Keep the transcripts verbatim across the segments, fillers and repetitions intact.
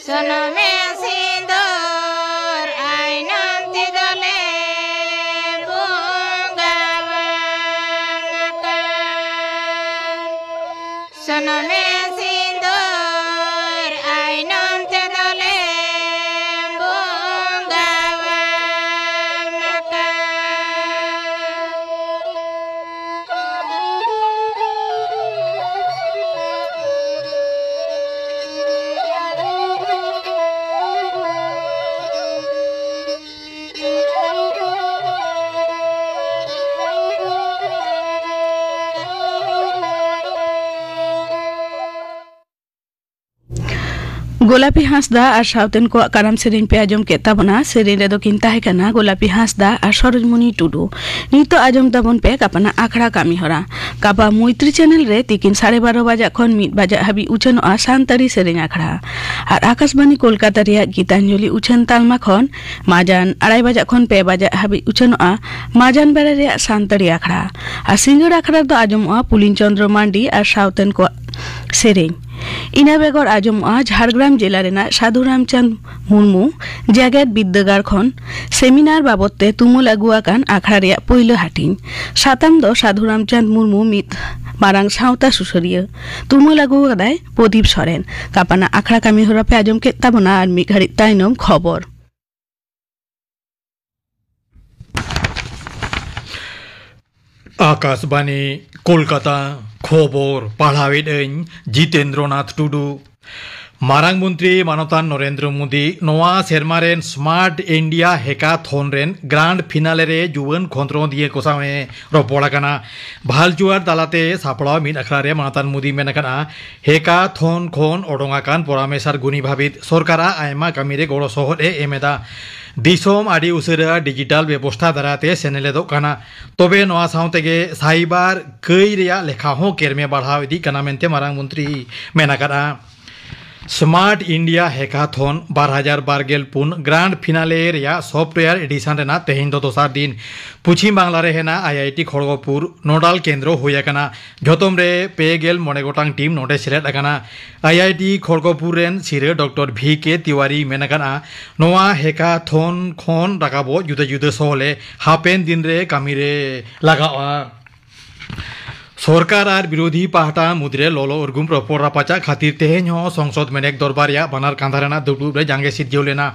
ᱥᱩᱱᱩᱢᱮ ᱥᱤᱸᱫᱩᱨ ᱟᱭᱱᱚᱢ ᱛᱮᱫᱚᱞᱮ ᱵᱚᱸᱜᱟᱣᱟᱢ ᱟᱠᱟᱱ᱾ ᱥᱩᱱᱩᱢᱮ ᱥᱤᱸᱫᱩᱨ ᱟᱭᱱᱚᱢ ᱛᱮᱫᱚᱞᱮ ᱵᱚᱸᱜᱟᱣᱟᱢ ᱟᱠᱟᱱ᱾ ᱜᱳᱞᱟᱯᱤ ᱦᱟᱸᱥᱫᱟ ᱟᱨ ᱥᱟᱶᱛᱮᱱ ᱠᱚᱣᱟᱜ ᱠᱟᱨᱟᱢ ᱥᱮᱨᱮᱧ ᱯᱮ ᱟᱸᱡᱚᱢ ᱠᱮᱫ ᱛᱟᱵᱚᱱᱟ᱾ ᱥᱮᱨᱮᱧ ᱨᱮᱫᱚ ᱠᱤᱱ ᱛᱟᱦᱮᱸ ᱠᱟᱱᱟ ᱜᱳᱞᱟᱯᱤ ᱦᱟᱸᱥᱫᱟ ᱟᱨ ᱥᱚᱨᱳᱡᱽᱢᱩᱱᱤ ᱴᱩᱰᱩ᱾ ᱱᱤᱛᱚᱜ ᱟᱸᱡᱚᱢ ᱛᱟᱵᱚᱱ ᱯᱮ ᱜᱟᱯᱟᱱᱟᱜ ᱟᱠᱷᱲᱟ ᱠᱟᱹᱢᱤ ᱦᱚᱨᱟ᱾ ᱜᱟᱯᱟ ᱢᱳᱭᱛᱨᱤ ᱪᱮᱱᱮᱞ ᱨᱮ ᱛᱤᱠᱤᱱ ᱥᱟᱲᱮ ᱵᱟᱨᱚ ᱵᱟᱡᱟᱜ ᱠᱷᱚᱱ ᱢᱤᱫ ᱵᱟᱡᱟᱜ ᱦᱟᱹᱵᱤᱡ ᱩᱪᱷᱟᱹᱱᱚᱜᱼᱟ ᱥᱟᱱᱛᱟᱲᱤ ᱥᱮᱨᱮᱧ ᱟᱠᱷᱲᱟ᱾ ᱟᱨ ᱟᱠᱟᱥᱵᱟᱱᱤ ᱠᱳᱞᱠᱟᱛᱟ ᱨᱮᱭᱟᱜ ᱜᱤᱛᱟᱧᱡᱚᱞᱤ ᱩᱪᱷᱟᱹᱱ ᱛᱟᱞᱢᱟ ᱠᱷᱚᱱ ᱢᱟᱡᱟᱱ ᱟᱲᱟᱭ ᱵᱟᱡᱟᱜ ᱠᱷᱚᱱ ᱯᱮ ᱵᱟᱡᱟᱜ ᱦᱟᱹᱵᱤᱡ ᱩᱪᱷᱟᱹᱱᱚᱜᱼᱟ ᱢᱟᱡᱟᱱ ᱵᱮᱲᱟ ᱨᱮᱭᱟᱜ ᱥᱟᱱᱛᱟᱲᱤ ᱟᱠᱷᱲᱟ᱾ ᱟᱨ ᱥᱤᱸᱜᱟᱹᱲ ᱟᱠᱷᱲᱟ ᱨᱮᱫᱚ ᱟᱸᱡᱚᱢᱚᱜᱼᱟ ᱯᱩᱞᱤᱱ ᱪᱚᱸᱫᱽᱨᱚ ᱢᱟᱱᱰᱤ ᱟᱨ ᱥᱟᱶᱛᱮᱱ ᱠᱚᱣᱟᱜ ᱥᱮᱨᱮᱧ᱾ ᱤᱱᱟᱹ ᱵᱮᱜᱚᱨ ᱟᱸᱡᱚᱢᱚᱜᱼᱟ ᱡᱷᱟᱲᱜᱨᱟᱢ ᱡᱮᱞᱟ ᱨᱮᱱᱟᱜ ᱥᱟᱹᱫᱷᱩ ᱨᱟᱢᱪᱟᱸᱫᱽ ᱢᱩᱨᱢᱩ ᱡᱮᱜᱮᱛ ᱵᱤᱨᱫᱟᱹᱜᱟᱲ ᱠᱷᱚᱱ ᱥᱮᱢᱤᱱᱟᱨ ᱵᱟᱵᱚᱫ ᱛᱮ ᱛᱩᱢᱟᱹᱞ ᱟᱹᱜᱩ ᱟᱠᱟᱱ ᱟᱠᱷᱲᱟ ᱨᱮᱭᱟᱜ ᱯᱩᱭᱞᱩ ᱦᱟᱹᱴᱤᱧ᱾ ᱥᱟᱛᱟᱢ ᱫᱚ ᱥᱟᱹᱫᱷᱩ ᱨᱟᱢᱪᱟᱸᱫᱽ ᱢᱩᱨᱢᱩ ᱢᱤᱫ ᱢᱟᱨᱟᱝ ᱥᱟᱶᱛᱟ ᱥᱩᱥᱟᱹᱨᱤᱭᱟᱹ᱾ ᱛᱩᱢᱟᱹᱞ ᱟᱹᱜᱩ ᱟᱠᱟᱫᱟᱭ ᱯᱨᱚᱫᱤᱯ ᱥᱚᱨᱮᱱ᱾ ᱜᱟᱯᱟᱱᱟᱜ ᱟᱠᱷᱲᱟ ᱠᱟᱹᱢᱤ ᱦᱚᱨᱟ ᱯᱮ ᱟᱸᱡᱚᱢ ᱠᱮᱫ ᱛᱟᱵᱚᱱᱟ᱾ ᱟᱨ ᱢᱤᱫ ᱜᱷᱟᱹᱲᱤᱡ ᱛᱟᱭᱱᱚᱢ ᱠᱷᱚᱵᱚᱨ᱾ ᱟᱠᱟᱥᱵᱟᱱᱤ, ᱠᱳᱞᱠᱟᱛᱟ᱾ ᱠᱷᱚᱵᱚᱨ ᱯᱟᱲᱦᱟᱣᱮᱫ ᱟᱹᱧ ᱡᱤᱛᱮᱱᱫᱨᱚᱱᱟᱛᱷ ᱴᱩᱰᱩ᱾ ᱢᱟᱨᱟᱝ ᱢᱚᱱᱛᱨᱤ ᱢᱟᱱᱚᱛᱟᱱ ᱱᱚᱨᱮᱱᱫᱨᱚ ᱢᱳᱫᱤ ᱱᱚᱣᱟ ᱥᱮᱨᱢᱟ ᱨᱮᱱ ᱥᱢᱟᱨᱴ ᱤᱱᱰᱤᱭᱟ ᱦᱮᱠᱟᱛᱷᱚᱱ ᱨᱮᱱ ᱜᱨᱟᱱᱰ ᱯᱷᱤᱱᱟᱞᱮ ᱨᱮ ᱡᱩᱣᱟᱹᱱ ᱠᱷᱚᱸᱫᱽᱨᱚᱸᱫᱤᱭᱟᱹ ᱠᱚ ᱥᱟᱶ ᱮ ᱨᱚᱯᱚᱲ ᱟᱠᱟᱱᱟ᱾ ᱵᱷᱟᱨᱪᱩᱣᱟᱞ ᱛᱟᱞᱟᱛᱮ ᱥᱟᱯᱲᱟᱣ ᱢᱤᱫ ᱟᱠᱷᱲᱟ ᱨᱮ ᱢᱟᱱᱚᱛᱟᱱ ᱢᱳᱫᱤ ᱢᱮᱱ ᱟᱠᱟᱫᱼᱟ, ᱦᱮᱠᱟᱛᱷᱚᱱ ᱠᱷᱚᱱ ᱚᱰᱚᱝ ᱟᱠᱟᱱ ᱯᱚᱨᱟᱢᱮᱥ ᱟᱨ ᱜᱩᱱᱤ ᱵᱷᱟᱵᱤᱛ ᱥᱚᱨᱠᱟᱨᱟᱜ ᱟᱭᱢᱟ ᱠᱟᱹᱢᱤ ᱨᱮ ᱜᱚᱲᱚ ᱥᱚᱦᱚᱫ ᱮ ᱮᱢ ᱮᱫᱟ᱾ ᱫᱤᱥᱚᱢ ᱟᱹᱰᱤ ᱩᱥᱟᱹᱨᱟ ᱰᱤᱡᱤᱴᱟᱞ ᱵᱮᱵᱚᱥᱛᱷᱟ ᱫᱟᱨᱟᱭ ᱛᱮ ᱥᱮᱱᱮᱞᱮᱫᱚᱜ ᱠᱟᱱᱟ᱾ ᱛᱚᱵᱮ ᱱᱚᱣᱟ ᱥᱟᱶ ᱛᱮᱜᱮ ᱥᱟᱭᱵᱟᱨ ᱠᱟᱹᱭ ᱨᱮᱭᱟᱜ ᱞᱮᱠᱷᱟ ᱦᱚᱸ ᱠᱮᱨᱢᱮ ᱵᱟᱲᱦᱟᱣ ᱤᱫᱤᱜ ᱠᱟᱱᱟ ᱢᱮᱱᱛᱮ ᱢᱟᱨᱟᱝ ᱢᱚᱱᱛᱨᱤ ᱢᱮᱱ ᱟᱠᱟᱫᱼᱟ᱾ Smart India Hackathon ᱵᱟᱨ ᱦᱟᱡᱟᱨ ᱵᱟᱨ ᱜᱮᱞ ᱯᱩᱱ Grand Finale ᱨᱮᱭᱟᱜ software edition ᱨᱮᱱᱟᱜ ᱛᱮᱦᱮᱧ ᱫᱚ ᱫᱚᱥᱟᱨ ᱫᱤᱱ᱾ ᱯᱚᱪᱷᱤᱢ ᱵᱟᱝᱞᱟ ᱨᱮ ᱦᱮᱱᱟᱜ IIT ᱠᱷᱚᱲᱜᱚᱯᱩᱨ nodal ᱠᱮᱱᱫᱨᱚ ᱦᱩᱭ ᱟᱠᱟᱱᱟ᱾ ᱡᱷᱚᱛᱚᱢ ᱨᱮ ᱯᱮ ᱜᱮᱞ ᱢᱚᱬᱮ ᱜᱚᱴᱟᱝ team ᱱᱚᱰᱮ ᱥᱮᱞᱮᱫ ᱟᱠᱟᱱᱟ᱾ IIT ᱠᱷᱚᱲᱜᱚᱯᱩᱨ ᱨᱮᱱ ᱥᱤᱨᱟᱹ ᱰᱚᱠᱴᱚᱨ ᱵᱷᱤ ᱠᱮ ᱛᱤᱣᱟᱨᱤ ᱢᱮᱱ ᱟᱠᱟᱫᱼᱟ, ᱱᱚᱣᱟ hackathon ᱠᱷᱚᱱ ᱨᱟᱠᱟᱵᱚᱜ ᱡᱩᱫᱟᱹ ᱡᱩᱫᱟᱹ ᱥᱚᱞᱦᱮ ᱦᱟᱯᱮᱱ ᱫᱤᱱ ᱨᱮ ᱠᱟᱹᱢᱤ ᱨᱮ ᱞᱟᱜᱟᱜᱼᱟ᱾ ᱥᱚᱨᱠᱟᱨ ᱟᱨ ᱵᱤᱨᱳᱫᱷᱤ ᱯᱟᱦᱴᱟ ᱢᱩᱫᱽᱨᱮ ᱞᱚᱞᱚ ᱩᱨᱜᱩᱢ ᱨᱚᱯᱚᱲ ᱨᱟᱯᱟᱪᱟᱜ ᱠᱷᱟᱹᱛᱤᱨ ᱛᱮᱦᱮᱧ ᱦᱚᱸ ᱥᱚᱝᱥᱚᱫ ᱢᱮᱱᱮᱠ ᱫᱚᱨᱵᱟᱨ ᱨᱮᱭᱟᱜ ᱵᱟᱱᱟᱨ ᱠᱟᱸᱫᱷᱟ ᱨᱮᱱᱟᱜ ᱫᱩᱯᱲᱩᱵ ᱨᱮ ᱡᱟᱸᱜᱮ ᱥᱤᱨᱡᱟᱹᱣ ᱞᱮᱱᱟ᱾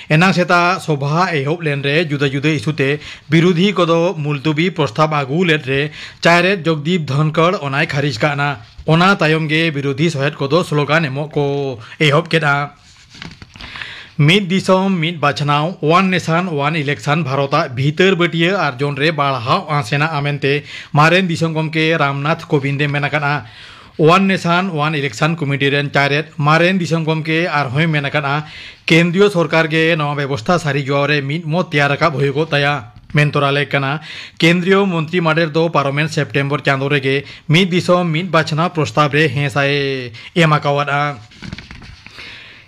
ᱮᱱᱟᱝ ᱥᱮᱛᱟᱜ ᱥᱚᱵᱷᱟ ᱮᱦᱚᱵ ᱞᱮᱱ ᱨᱮ ᱡᱩᱫᱟᱹ ᱡᱩᱫᱟᱹ issue ᱛᱮ ᱵᱤᱨᱳᱫᱷᱤ ᱠᱚᱫᱚ ᱢᱩᱞᱛᱩᱵᱤ ᱯᱨᱚᱥᱛᱟᱵ ᱟᱹᱜᱩ ᱞᱮᱫ ᱨᱮ ᱪᱟᱭᱨᱮᱛ ᱡᱚᱜᱽᱫᱤᱯ ᱫᱷᱚᱱᱠᱚᱲ ᱚᱱᱟᱭ ᱠᱷᱟᱨᱤᱡ ᱠᱟᱜᱼᱱᱟ᱾ ᱚᱱᱟ ᱛᱟᱭᱚᱢ ᱜᱮ ᱵᱤᱨᱳᱫᱷᱤ ᱥᱚᱦᱮᱫ ᱠᱚᱫᱚ ᱥᱞᱳᱜᱟᱱ ᱮᱢᱚᱜ ᱠᱚ ᱮᱦᱚᱵ ᱠᱮᱫᱼᱟ᱾ ᱢᱤᱫ ᱫᱤᱥᱚᱢ, ᱢᱤᱫ ᱵᱟᱪᱷᱱᱟᱣ, One Nation, One Election Bharat ᱟᱜ ᱵᱷᱤᱛᱟᱹᱨ ᱵᱟᱹᱴᱤᱭᱟᱹ ᱟᱨᱡᱚᱱ ᱨᱮ ᱵᱟᱲᱦᱟᱣ ᱟᱸᱥ ᱮᱱᱟ ᱢᱮᱱᱛᱮ ᱢᱟᱨᱮᱱ ᱫᱤᱥᱚᱢ ᱜᱚᱢᱠᱮ ᱨᱟᱢᱱᱟᱛᱷ ᱠᱳᱵᱤᱱᱫ ᱮ ᱢᱮᱱ ᱟᱠᱟᱫᱼᱟ᱾ One Nation, One Election committee ᱨᱮᱱ ᱪᱟᱭᱨᱮᱛ ᱢᱟᱨᱮᱱ ᱫᱤᱥᱚᱢ ᱜᱚᱢᱠᱮ ᱟᱨᱦᱚᱸᱭ ᱢᱮᱱ ᱟᱠᱟᱫᱼᱟ, ᱠᱮᱱᱫᱨᱤᱭᱚ ᱥᱚᱨᱠᱟᱨ ᱜᱮ ᱱᱚᱣᱟ ᱵᱮᱵᱚᱥᱛᱷᱟ ᱥᱟᱹᱨᱤ ᱡᱚᱣᱟᱣ ᱨᱮ ᱢᱤᱫ ᱢᱚᱛ ᱛᱮᱭᱟᱨ ᱨᱟᱠᱟᱵ ᱦᱩᱭᱩᱜᱚᱜ ᱛᱟᱭᱟ᱾ ᱢᱮᱱ ᱛᱚᱨᱟ ᱞᱮᱠ ᱠᱟᱱᱟ, ᱠᱮᱱᱫᱨᱤᱭᱚ ᱢᱚᱱᱛᱨᱤ ᱢᱟᱰᱮᱨ ᱫᱚ ᱯᱟᱨᱚᱢᱮᱱ ᱥᱮᱯᱴᱮᱢᱵᱚᱨ ᱪᱟᱸᱫᱚ ᱨᱮᱜᱮ ᱢᱤᱫ ᱫᱤᱥᱚᱢ, ᱢᱤᱫ ᱵᱟᱪᱷᱱᱟᱣ ᱯᱨᱚᱥᱛᱟᱵ ᱨᱮ ᱦᱮᱸ ᱥᱟᱭ ᱮᱢ ᱟᱠᱟᱣᱟᱫᱼᱟ᱾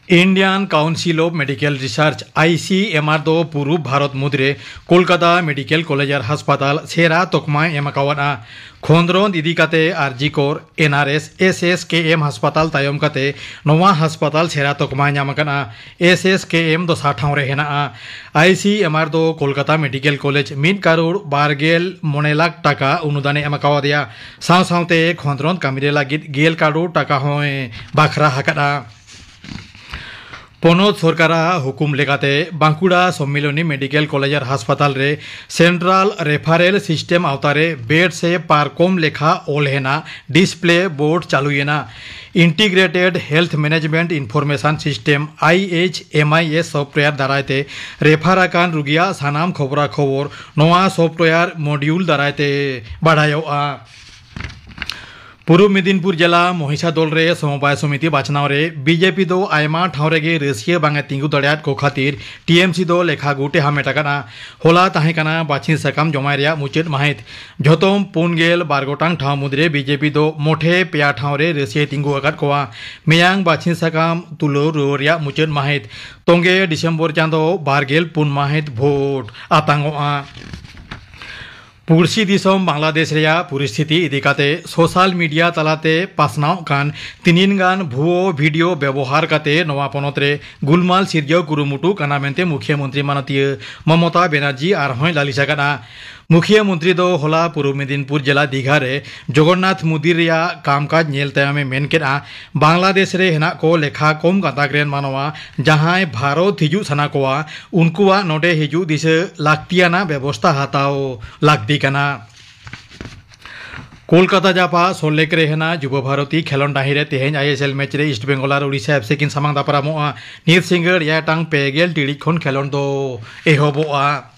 Indian Council of Medical Research, ICMR ᱫᱚ ᱯᱩᱨᱩᱵ ᱵᱷᱟᱨᱚᱛ ᱢᱩᱫᱽᱨᱮ ᱠᱳᱞᱠᱟᱛᱟ ᱢᱮᱰᱤᱠᱮᱞ ᱠᱚᱞᱮᱡᱽ ᱟᱨ ᱦᱟᱥᱯᱟᱛᱟᱞ ᱥᱮᱨᱟ ᱛᱚᱠᱢᱟᱭ ᱮᱢ ᱟᱠᱟᱣᱟᱫᱼᱟ᱾ ᱠᱷᱚᱸᱫᱽᱨᱚᱸᱫᱽ ᱤᱫᱤ ᱠᱟᱛᱮ ᱟᱨᱡᱤ ᱠᱚᱨ, NRS, SSKM ᱦᱟᱥᱯᱟᱛᱟᱞ ᱛᱟᱭᱚᱢ ᱠᱟᱛᱮ ᱱᱚᱣᱟ ᱦᱟᱥᱯᱟᱛᱟᱞ ᱥᱮᱨᱟ ᱛᱚᱠᱢᱟᱭ ᱧᱟᱢ ᱟᱠᱟᱫᱼᱟ᱾ SSKM ᱫᱚᱥᱟᱨ ᱴᱷᱟᱶ ᱨᱮ ᱦᱮᱱᱟᱜᱼᱟ᱾ ICMR ᱫᱚ ᱠᱳᱞᱠᱟᱛᱟ ᱢᱮᱰᱤᱠᱮᱞ ᱠᱚᱞᱮᱡᱽ ᱢᱤᱫ ᱠᱟᱨᱳᱲ ᱵᱟᱨ ᱜᱮᱞ ᱢᱚᱬᱮ ᱞᱟᱠᱷ ᱴᱟᱠᱟ ᱚᱱᱩᱫᱟᱱᱮ ᱮᱢ ᱟᱠᱟᱣᱟᱫᱮᱭᱟ᱾ ᱥᱟᱶ ᱥᱟᱶᱛᱮ ᱠᱷᱚᱸᱫᱽᱨᱚᱸᱫᱽ ᱠᱟᱹᱢᱤ ᱨᱮ ᱞᱟᱹᱜᱤᱫ ᱜᱮᱞ ᱠᱟᱨᱳᱲ ᱴᱟᱠᱟ ᱦᱚᱸᱭ ᱵᱟᱠᱷᱨᱟ ᱟᱠᱟᱫᱼᱟ᱾ ᱯᱚᱱᱚᱛ ᱥᱚᱨᱠᱟᱨᱟᱜ ᱦᱩᱠᱩᱢ ᱞᱮᱠᱟᱛᱮ ᱵᱟᱸᱠᱩᱲᱟ ᱥᱚᱢᱢᱤᱞᱚᱱᱤ ᱢᱮᱰᱤᱠᱮᱞ ᱠᱚᱞᱮᱡᱽ ᱟᱨ ᱦᱟᱥᱯᱟᱛᱟᱞ ᱨᱮ ᱥᱮᱱᱴᱨᱟᱞ ᱨᱮᱯᱷᱟᱨᱮᱞ ᱥᱤᱥᱴᱮᱢ ᱟᱣᱛᱟ ᱨᱮ ᱵᱮᱰ ᱥᱮ ᱯᱟᱨᱠᱚᱢ ᱞᱮᱠᱷᱟ ᱚᱞ ᱦᱮᱱᱟᱜ ᱰᱤᱥᱯᱞᱮ ᱵᱳᱨᱰ ᱪᱟᱹᱞᱩᱭᱮᱱᱟ᱾ Integrated Health Management Information System, IHMIS software ᱫᱟᱨᱟᱭ ᱛᱮ ᱨᱮᱯᱷᱟᱨ ᱟᱠᱟᱱ ᱨᱩᱜᱤᱭᱟᱜ ᱥᱟᱱᱟᱢ ᱠᱷᱚᱵᱽᱨᱟ ᱠᱷᱚᱵᱚᱨ ᱱᱚᱣᱟ software module ᱫᱟᱨᱟᱭ ᱛᱮ ᱵᱟᱰᱟᱭᱚᱜᱼᱟ᱾ ᱯᱩᱨᱩᱵ ᱢᱮᱫᱤᱱᱯᱩᱨ ᱡᱮᱞᱟ ᱢᱚᱦᱤᱥᱟᱫᱚᱞ ᱨᱮ ᱥᱚᱢᱚᱵᱟᱭ ᱥᱚᱢᱤᱛᱤ ᱵᱟᱪᱷᱱᱟᱣ ᱨᱮ ᱵᱤᱡᱮᱯᱤ ᱫᱚ ᱟᱭᱢᱟ ᱴᱷᱟᱶ ᱨᱮᱜᱮ ᱨᱟᱹᱥᱤᱭᱟᱹ ᱵᱟᱝ ᱮ ᱛᱤᱸᱜᱩ ᱫᱟᱲᱮᱭᱟᱫ ᱠᱚ ᱠᱷᱟᱹᱛᱤᱨ ᱴᱤᱮᱢᱥᱤ ᱫᱚ ᱞᱮᱠᱷᱟ ᱜᱩᱴ ᱮ ᱦᱟᱢᱮᱴ ᱟᱠᱟᱫᱼᱟ᱾ ᱦᱚᱞᱟ ᱛᱟᱦᱮᱸ ᱠᱟᱱᱟ ᱵᱟᱹᱪᱷᱤ ᱥᱟᱠᱟᱢ ᱡᱚᱢᱟᱭ ᱨᱮᱭᱟᱜ ᱢᱩᱪᱟᱹᱫ ᱢᱟᱹᱦᱤᱛ᱾ ᱡᱷᱚᱛᱚᱢ ᱯᱩᱱ ᱜᱮᱞ ᱵᱟᱨ ᱜᱚᱴᱟᱝ ᱴᱷᱟᱶ ᱢᱩᱫᱽᱨᱮ ᱵᱤᱡᱮᱯᱤ ᱫᱚ ᱢᱚᱴᱷᱮ ᱯᱮᱭᱟ ᱴᱷᱟᱶ ᱨᱮ ᱨᱟᱹᱥᱤᱭᱟᱹᱭ ᱛᱤᱸᱜᱩ ᱟᱠᱟᱫ ᱠᱚᱣᱟ᱾ ᱢᱮᱭᱟᱝ ᱵᱟᱹᱪᱷᱤ ᱥᱟᱠᱟᱢ ᱛᱩᱞᱟᱹᱣ ᱨᱩᱣᱟᱹᱲ ᱨᱮᱭᱟᱜ ᱢᱩᱪᱟᱹᱫ ᱢᱟᱹᱦᱤᱛ᱾ ᱛᱚᱸᱜᱮ ᱰᱤᱥᱮᱢᱵᱚᱨ ᱪᱟᱸᱫᱚ ᱵᱟᱨ ᱜᱮᱞ ᱯᱩᱱ ᱢᱟᱹᱦᱤᱛ ᱵᱷᱳᱴ ᱟᱛᱟᱝᱚᱜᱼᱟ᱾ ᱯᱩᱲᱥᱤ ᱫᱤᱥᱚᱢ ᱵᱟᱝᱞᱟᱫᱮᱥ ᱨᱮᱭᱟᱜ ᱯᱚᱨᱤᱥᱛᱷᱤᱛᱤ ᱤᱫᱤ ᱠᱟᱛᱮ ᱥᱳᱥᱟᱞ ᱢᱤᱰᱤᱭᱟ ᱛᱟᱞᱟᱛᱮ ᱯᱟᱥᱱᱟᱣᱚᱜ ᱠᱟᱱ ᱛᱤᱱᱤᱱ ᱜᱟᱱ ᱵᱷᱩᱣᱟᱹ ᱵᱷᱤᱰᱤᱭᱳ ᱵᱮᱵᱚᱦᱟᱨ ᱠᱟᱛᱮ ᱱᱚᱣᱟ ᱯᱚᱱᱚᱛ ᱨᱮ ᱜᱩᱞᱢᱟᱞ ᱥᱤᱨᱡᱟᱹᱣ ᱠᱩᱨᱩᱢᱩᱴᱩ ᱠᱟᱱᱟ ᱢᱮᱱᱛᱮ ᱢᱩᱠᱷᱭᱟᱹ ᱢᱚᱱᱛᱨᱤ ᱢᱟᱱᱚᱛᱤᱭᱟᱹ ᱢᱚᱢᱚᱛᱟ ᱵᱮᱱᱟᱨᱡᱤ ᱟᱨᱦᱚᱸᱭ ᱞᱟᱹᱞᱤᱥ ᱟᱠᱟᱫᱼᱟ᱾ ᱢᱩᱠᱷᱭᱟᱹ ᱢᱚᱱᱛᱨᱤ ᱫᱚ ᱦᱚᱞᱟ ᱯᱩᱨᱩᱵ ᱢᱮᱫᱤᱱᱯᱩᱨ ᱡᱮᱞᱟ ᱫᱤᱜᱷᱟ ᱨᱮ ᱡᱚᱜᱚᱱᱱᱟᱛᱷ ᱢᱚᱱᱫᱤᱨ ᱨᱮᱭᱟᱜ ᱠᱟᱢᱠᱟᱡᱽ ᱧᱮᱞ ᱛᱟᱭᱚᱢᱮ ᱢᱮᱱ ᱠᱮᱫᱼᱟ, ᱵᱟᱝᱞᱟᱫᱮᱥ ᱨᱮ ᱦᱮᱱᱟᱜ ᱠᱚ ᱞᱮᱠᱷᱟ ᱠᱚᱢ ᱜᱟᱛᱟᱠ ᱨᱮᱱ ᱢᱟᱱᱣᱟ ᱡᱟᱦᱟᱸᱭ ᱵᱷᱟᱨᱚᱛ ᱦᱤᱡᱩᱜ ᱥᱟᱱᱟ ᱠᱚᱣᱟ, ᱩᱱᱠᱩᱣᱟᱜ ᱱᱚᱰᱮ ᱦᱤᱡᱩᱜ ᱫᱤᱥᱟᱹ ᱞᱟᱹᱠᱛᱤᱭᱟᱱᱟᱜ ᱵᱮᱵᱚᱥᱛᱟ ᱦᱟᱛᱟᱣ ᱞᱟᱹᱠᱛᱤ ᱠᱟᱱᱟ᱾ ᱠᱳᱞᱠᱟᱛᱟ ᱡᱟᱯᱟᱜ ᱥᱚᱞᱴ ᱞᱮᱠ ᱨᱮ ᱦᱮᱱᱟᱜ ᱡᱩᱵᱚ ᱵᱷᱟᱨᱚᱛᱤ ᱠᱷᱮᱞᱚᱸᱰ ᱰᱟᱹᱦᱤ ᱨᱮ ᱛᱮᱦᱮᱧ ᱟᱭᱮᱥᱮᱞ ᱢᱮᱪ ᱨᱮ ᱤᱥᱴ ᱵᱮᱝᱜᱚᱞ ᱟᱨ ᱳᱰᱤᱥᱟ ᱮᱯᱷᱥᱤ ᱠᱤᱱ ᱥᱟᱢᱟᱝ ᱫᱟᱯᱨᱟᱢᱚᱜᱼᱟ᱾ ᱧᱤᱫ ᱥᱤᱸᱜᱟᱹᱲ ᱮᱭᱟᱭ ᱴᱟᱲᱟᱝ ᱯᱮ ᱜᱮᱞ ᱴᱤᱲᱤᱡ ᱠᱷᱚᱱ ᱠᱷᱮᱞᱚᱸᱰ ᱫᱚ ᱮᱦᱚᱵᱚᱜᱼᱟ᱾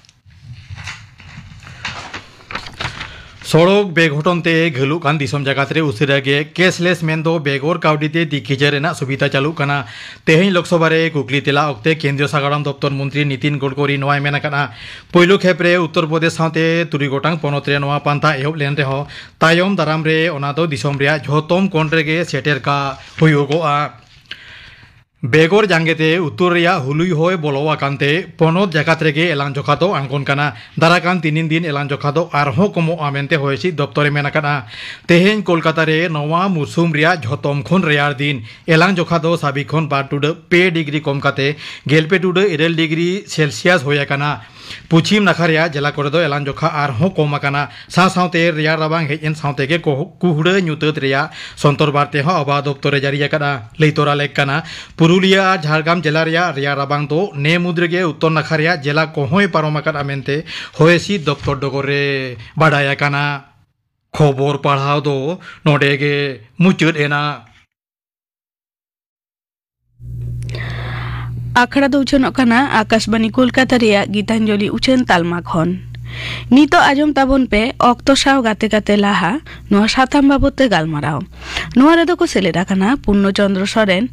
ᱥᱚᱲᱚᱠ ᱵᱮᱜᱷᱚᱴᱚᱱ ᱛᱮ ᱜᱷᱟᱹᱞᱩᱜ ᱠᱟᱱ ᱫᱤᱥᱚᱢ ᱡᱟᱠᱟᱛ ᱨᱮ ᱩᱥᱟᱹᱨᱟ ᱜᱮ ᱠᱮᱥᱞᱮᱥ ᱢᱮᱱᱫᱚ ᱵᱮᱜᱚᱨ ᱠᱟᱹᱣᱰᱤ ᱛᱮ ᱫᱤᱠ ᱠᱤᱪᱟᱹᱨ ᱨᱮᱱᱟᱜ ᱥᱩᱵᱤᱫᱷᱟ ᱪᱟᱹᱞᱩᱜ ᱠᱟᱱᱟ᱾ ᱛᱮᱦᱮᱧ ᱞᱳᱠᱥᱚᱵᱷᱟ ᱨᱮ ᱠᱩᱠᱞᱤ ᱛᱮᱞᱟ ᱚᱠᱛᱮ ᱠᱮᱱᱫᱨᱤᱭᱚ ᱥᱟᱜᱟᱲᱚᱢ ᱫᱚᱯᱛᱚᱨ ᱢᱚᱱᱛᱨᱤ ᱱᱤᱛᱤᱱ ᱜᱚᱰᱠᱚᱨᱤ ᱱᱚᱣᱟᱭ ᱢᱮᱱ ᱟᱠᱟᱫᱼᱟ, ᱯᱳᱭᱞᱳ ᱠᱷᱮᱯ ᱨᱮ ᱩᱛᱛᱚᱨ ᱯᱨᱚᱫᱮᱥ ᱥᱟᱶᱛᱮ ᱛᱩᱨᱩᱭ ᱜᱚᱴᱟᱝ ᱯᱚᱱᱚᱛ ᱨᱮ ᱱᱚᱣᱟ ᱯᱟᱱᱛᱷᱟ ᱮᱦᱚᱵ ᱞᱮᱱ ᱨᱮᱦᱚᱸ ᱛᱟᱭᱚᱢ ᱫᱟᱨᱟᱢ ᱨᱮ ᱚᱱᱟ ᱫᱚ ᱫᱤᱥᱚᱢ ᱨᱮᱭᱟᱜ ᱡᱷᱚᱛᱚᱢ ᱠᱚᱬ ᱨᱮᱜᱮ ᱥᱮᱴᱮᱨ ᱠᱟᱜ ᱦᱩᱭᱩᱜᱚᱜᱼᱟ᱾ ᱵᱮᱜᱚᱨ ᱡᱟᱸᱜᱮ ᱛᱮ ᱩᱛᱛᱚᱨ ᱨᱮᱭᱟᱜ ᱦᱩᱞᱩᱭ ᱦᱚᱭ ᱵᱚᱞᱚ ᱟᱠᱟᱱ ᱛᱮ ᱯᱚᱱᱚᱛ ᱡᱟᱠᱟᱛ ᱨᱮᱜᱮ ᱮᱞᱟᱝ ᱡᱚᱠᱷᱟ ᱫᱚ ᱟᱬᱜᱚᱱ ᱠᱟᱱᱟ᱾ ᱫᱟᱨᱟᱭ ᱠᱟᱱ ᱛᱤᱱᱤᱱ ᱫᱤᱱ ᱮᱞᱟᱝ ᱡᱚᱠᱷᱟ ᱫᱚ ᱟᱨᱦᱚᱸ ᱠᱚᱢᱚᱜᱼᱟ ᱢᱮᱱᱛᱮ ᱦᱚᱭ ᱦᱤᱸᱥᱤᱫ ᱫᱚᱯᱛᱚᱨ ᱮ ᱢᱮᱱ ᱟᱠᱟᱫᱼᱟ᱾ ᱛᱮᱦᱮᱧ ᱠᱳᱞᱠᱟᱛᱟ ᱨᱮ ᱱᱚᱣᱟ ᱢᱩᱨᱥᱩᱢ ᱨᱮᱭᱟᱜ ᱡᱷᱚᱛᱚᱢ ᱠᱷᱚᱱ ᱨᱮᱭᱟᱲ ᱫᱤᱱ᱾ ᱮᱞᱟᱝ ᱡᱚᱠᱷᱟ ᱫᱚ ᱥᱟᱵᱤᱠ ᱠᱷᱚᱱ ᱵᱟᱨ ᱴᱩᱰᱟᱹᱜ ᱯᱮ ᱰᱤᱜᱽᱨᱤ ᱠᱚᱢ ᱠᱟᱛᱮ ᱜᱮᱞ ᱯᱮ ᱴᱩᱰᱟᱹᱜ ᱤᱨᱟᱹᱞ ᱰᱤᱜᱽᱨᱤ ᱥᱮᱞᱥᱤᱭᱟᱥ ᱦᱩᱭ ᱟᱠᱟᱱᱟ᱾ ᱯᱚᱪᱷᱤᱢ ᱱᱟᱠᱷᱟ ᱨᱮᱭᱟᱜ ᱡᱮᱞᱟ ᱠᱚᱨᱮ ᱫᱚ ᱮᱞᱟᱝ ᱡᱚᱠᱷᱟ ᱟᱨᱦᱚᱸ ᱠᱚᱢ ᱟᱠᱟᱱᱟ᱾ ᱥᱟᱶ ᱥᱟᱶᱛᱮ ᱨᱮᱭᱟᱲ ᱨᱟᱵᱟᱝ ᱦᱮᱡ ᱮᱱ ᱥᱟᱶᱛᱮ ᱜᱮ ᱠᱚᱦ-, ᱠᱩᱦᱲᱟᱹ ᱧᱩᱛᱟᱹᱛ ᱨᱮᱭᱟᱜ ᱥᱚᱱᱛᱚᱨ ᱵᱟᱨᱛᱮ ᱦᱚᱸ ᱟᱵᱚᱦᱟᱣᱟ ᱫᱚᱯᱛᱚᱨ ᱮ ᱡᱟᱹᱨᱤ ᱟᱠᱟᱫᱼᱟ᱾ ᱞᱟᱹᱭ ᱛᱚᱨᱟ ᱞᱮᱠ ᱠᱟᱱᱟ, ᱯᱩᱨᱩᱞᱤᱭᱟᱹ ᱟᱨ ᱡᱷᱟᱲᱜᱨᱟᱢ ᱡᱮᱞᱟ ᱨᱮᱭᱟᱜ ᱨᱮᱭᱟᱲ ᱨᱟᱵᱟᱝ ᱫᱚ ᱱᱮ ᱢᱩᱫᱽ ᱨᱮᱜᱮ ᱩᱛᱛᱚᱨ ᱱᱟᱠᱷᱟ ᱨᱮᱭᱟᱜ ᱡᱮᱞᱟ ᱠᱚᱦᱚᱸᱭ ᱯᱟᱨᱚᱢ ᱟᱠᱟᱫᱼᱟ ᱢᱮᱱᱛᱮ ᱦᱚᱭ ᱦᱤᱸᱥᱤᱫ ᱫᱚᱯᱛᱚᱨ ᱰᱚᱜᱚᱨ ᱨᱮ ᱵᱟᱰᱟᱭ ᱟᱠᱟᱱᱟ᱾ ᱠᱷᱚᱵᱚᱨ ᱯᱟᱲᱦᱟᱣ ᱫᱚ ᱱᱚᱰᱮ ᱜᱮ ᱢᱩᱪᱟᱹᱫ ᱮᱱᱟ᱾ ᱟᱠᱷᱲᱟ ᱫᱚ ᱩᱪᱷᱟᱹᱱᱚᱜ ᱠᱟᱱᱟ ᱟᱠᱟᱥᱵᱟᱱᱤ ᱠᱳᱞᱠᱟᱛᱟ ᱨᱮᱭᱟᱜ ᱜᱤᱛᱟᱧᱡᱚᱞᱤ ᱩᱪᱷᱟᱹᱱ ᱛᱟᱞᱢᱟ ᱠᱷᱚᱱ᱾ ᱱᱤᱛᱚᱜ ᱟᱸᱡᱚᱢ ᱛᱟᱵᱚᱱ ᱯᱮ ᱚᱠᱛᱚ ᱥᱟᱶ ᱜᱟᱛᱮ ᱠᱟᱛᱮ ᱞᱟᱦᱟ ᱱᱚᱣᱟ ᱥᱟᱛᱟᱢ ᱵᱟᱵᱚᱛ ᱛᱮ ᱜᱟᱞᱢᱟᱨᱟᱣ᱾ ᱱᱚᱣᱟ ᱨᱮᱫᱚ ᱠᱚ ᱥᱮᱞᱮᱫ ᱟᱠᱟᱱᱟ ᱯᱩᱨᱱᱚ ᱪᱚᱸᱫᱽᱨᱚ ᱥᱚᱨᱮᱱ,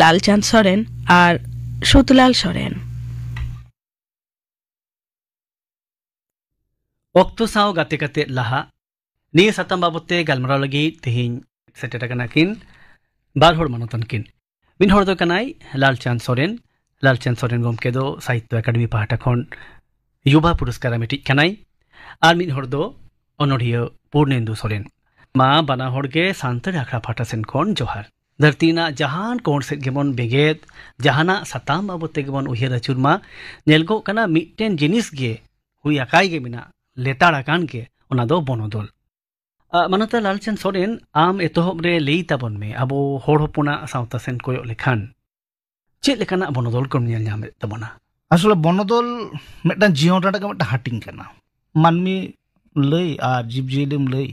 ᱞᱟᱞᱪᱟᱸᱫᱽ ᱥᱚᱨᱮᱱ ᱟᱨ ᱥᱩᱛᱞᱟᱞ ᱥᱚᱨᱮᱱ᱾ ᱚᱠᱛᱚ ᱥᱟᱶ ᱜᱟᱛᱮ ᱠᱟᱛᱮ ᱞᱟᱦᱟ ᱱᱤᱭᱟᱹ ᱥᱟᱛᱟᱢ ᱵᱟᱵᱚᱛ ᱛᱮ ᱜᱟᱞᱢᱟᱨᱟᱣ ᱞᱟᱹᱜᱤᱫ ᱛᱮᱦᱮᱧ ᱥᱮᱴᱮᱨ ᱟᱠᱟᱱᱟ ᱠᱤᱱ ᱵᱟᱨ ᱦᱚᱲ ᱢᱟᱱᱚᱛᱟᱱ ᱠᱤᱱ᱾ ᱢᱤᱫ ᱦᱚᱲ ᱫᱚ ᱠᱟᱱᱟᱭ ᱞᱟᱞᱪᱟᱸᱫᱽ ᱥᱚᱨᱮᱱ᱾ ᱞᱟᱞᱪᱟᱸᱫᱽ ᱥᱚᱨᱮᱱ ᱜᱚᱢᱠᱮ ᱫᱚ ᱥᱟᱦᱤᱛᱛᱚ ᱮᱠᱟᱰᱮᱢᱤ ᱯᱟᱦᱴᱟ ᱠᱷᱚᱱ ᱭᱩᱵᱟ ᱯᱩᱨᱚᱥᱠᱟᱨ ᱟᱢᱮᱴᱤᱡ ᱠᱟᱱᱟᱭ᱾ ᱟᱨ ᱢᱤᱫ ᱦᱚᱲ ᱫᱚ ᱚᱱᱚᱲᱦᱤᱭᱟᱹ ᱯᱩᱨᱱᱮᱱᱫᱩ ᱥᱚᱨᱮᱱ᱾ ᱢᱟ ᱵᱟᱱᱟ ᱦᱚᱲ ᱜᱮ ᱥᱟᱱᱛᱟᱲᱤ ᱟᱠᱷᱲᱟ ᱯᱟᱦᱴᱟ ᱥᱮᱱ ᱠᱷᱚᱱ ᱡᱚᱦᱟᱨ᱾ ᱫᱷᱟᱹᱨᱛᱤ ᱨᱮᱱᱟᱜ ᱡᱟᱦᱟᱱ ᱠᱚᱬ ᱥᱮᱫ ᱜᱮᱵᱚᱱ ᱵᱮᱸᱜᱮᱫ, ᱡᱟᱦᱟᱱᱟᱜ ᱥᱟᱛᱟᱢ ᱵᱟᱵᱚᱛ ᱛᱮᱜᱮ ᱵᱚᱱ ᱩᱭᱦᱟᱹᱨ ᱟᱹᱪᱩᱨ ᱢᱟ, ᱧᱮᱞᱚᱜᱚᱜ ᱠᱟᱱᱟ ᱢᱤᱫᱴᱮᱱ ᱡᱤᱱᱤᱥ ᱜᱮ ᱦᱩᱭ ᱟᱠᱟᱭ ᱜᱮ ᱢᱮᱱᱟᱜ, ᱞᱮᱛᱟᱲ ᱟᱠᱟᱱ ᱜᱮ, ᱚᱱᱟ ᱫᱚ ᱵᱚᱱᱚᱫᱚᱞ᱾ ᱟ, ᱢᱟᱱᱚᱛᱟᱱ ᱞᱟᱞᱪᱟᱸᱫᱽ ᱥᱚᱨᱮᱱ, ᱟᱢ ᱮᱛᱚᱦᱚᱵ ᱨᱮ ᱞᱟᱹᱭ ᱛᱟᱵᱚᱱ ᱢᱮ, ᱟᱵᱚ ᱦᱚᱲ ᱦᱚᱯᱚᱱᱟᱜ ᱥᱟᱶᱛᱟ ᱥᱮᱱ ᱠᱚᱭᱚᱜ ᱞᱮᱠᱷᱟᱱ ᱪᱮᱫ ᱞᱮᱠᱟᱱᱟᱜ ᱵᱚᱱᱚᱫᱚᱞ ᱠᱚᱢ ᱧᱮᱞ ᱧᱟᱢᱮᱫ ᱛᱟᱵᱚᱱᱟ? ᱟᱥᱚᱞᱮ ᱵᱚᱱᱚᱫᱚᱞ ᱢᱤᱫᱴᱟᱝ ᱡᱤᱭᱚᱱ ᱨᱮᱱᱟᱜ ᱜᱮ ᱢᱤᱫᱴᱟᱝ ᱦᱟᱹᱴᱤᱧ ᱠᱟᱱᱟ᱾ ᱢᱟᱹᱱᱢᱤ ᱞᱟᱹᱭ ᱟᱨ ᱡᱤᱵᱽᱼᱡᱤᱭᱟᱹᱞᱤᱢ ᱞᱟᱹᱭ,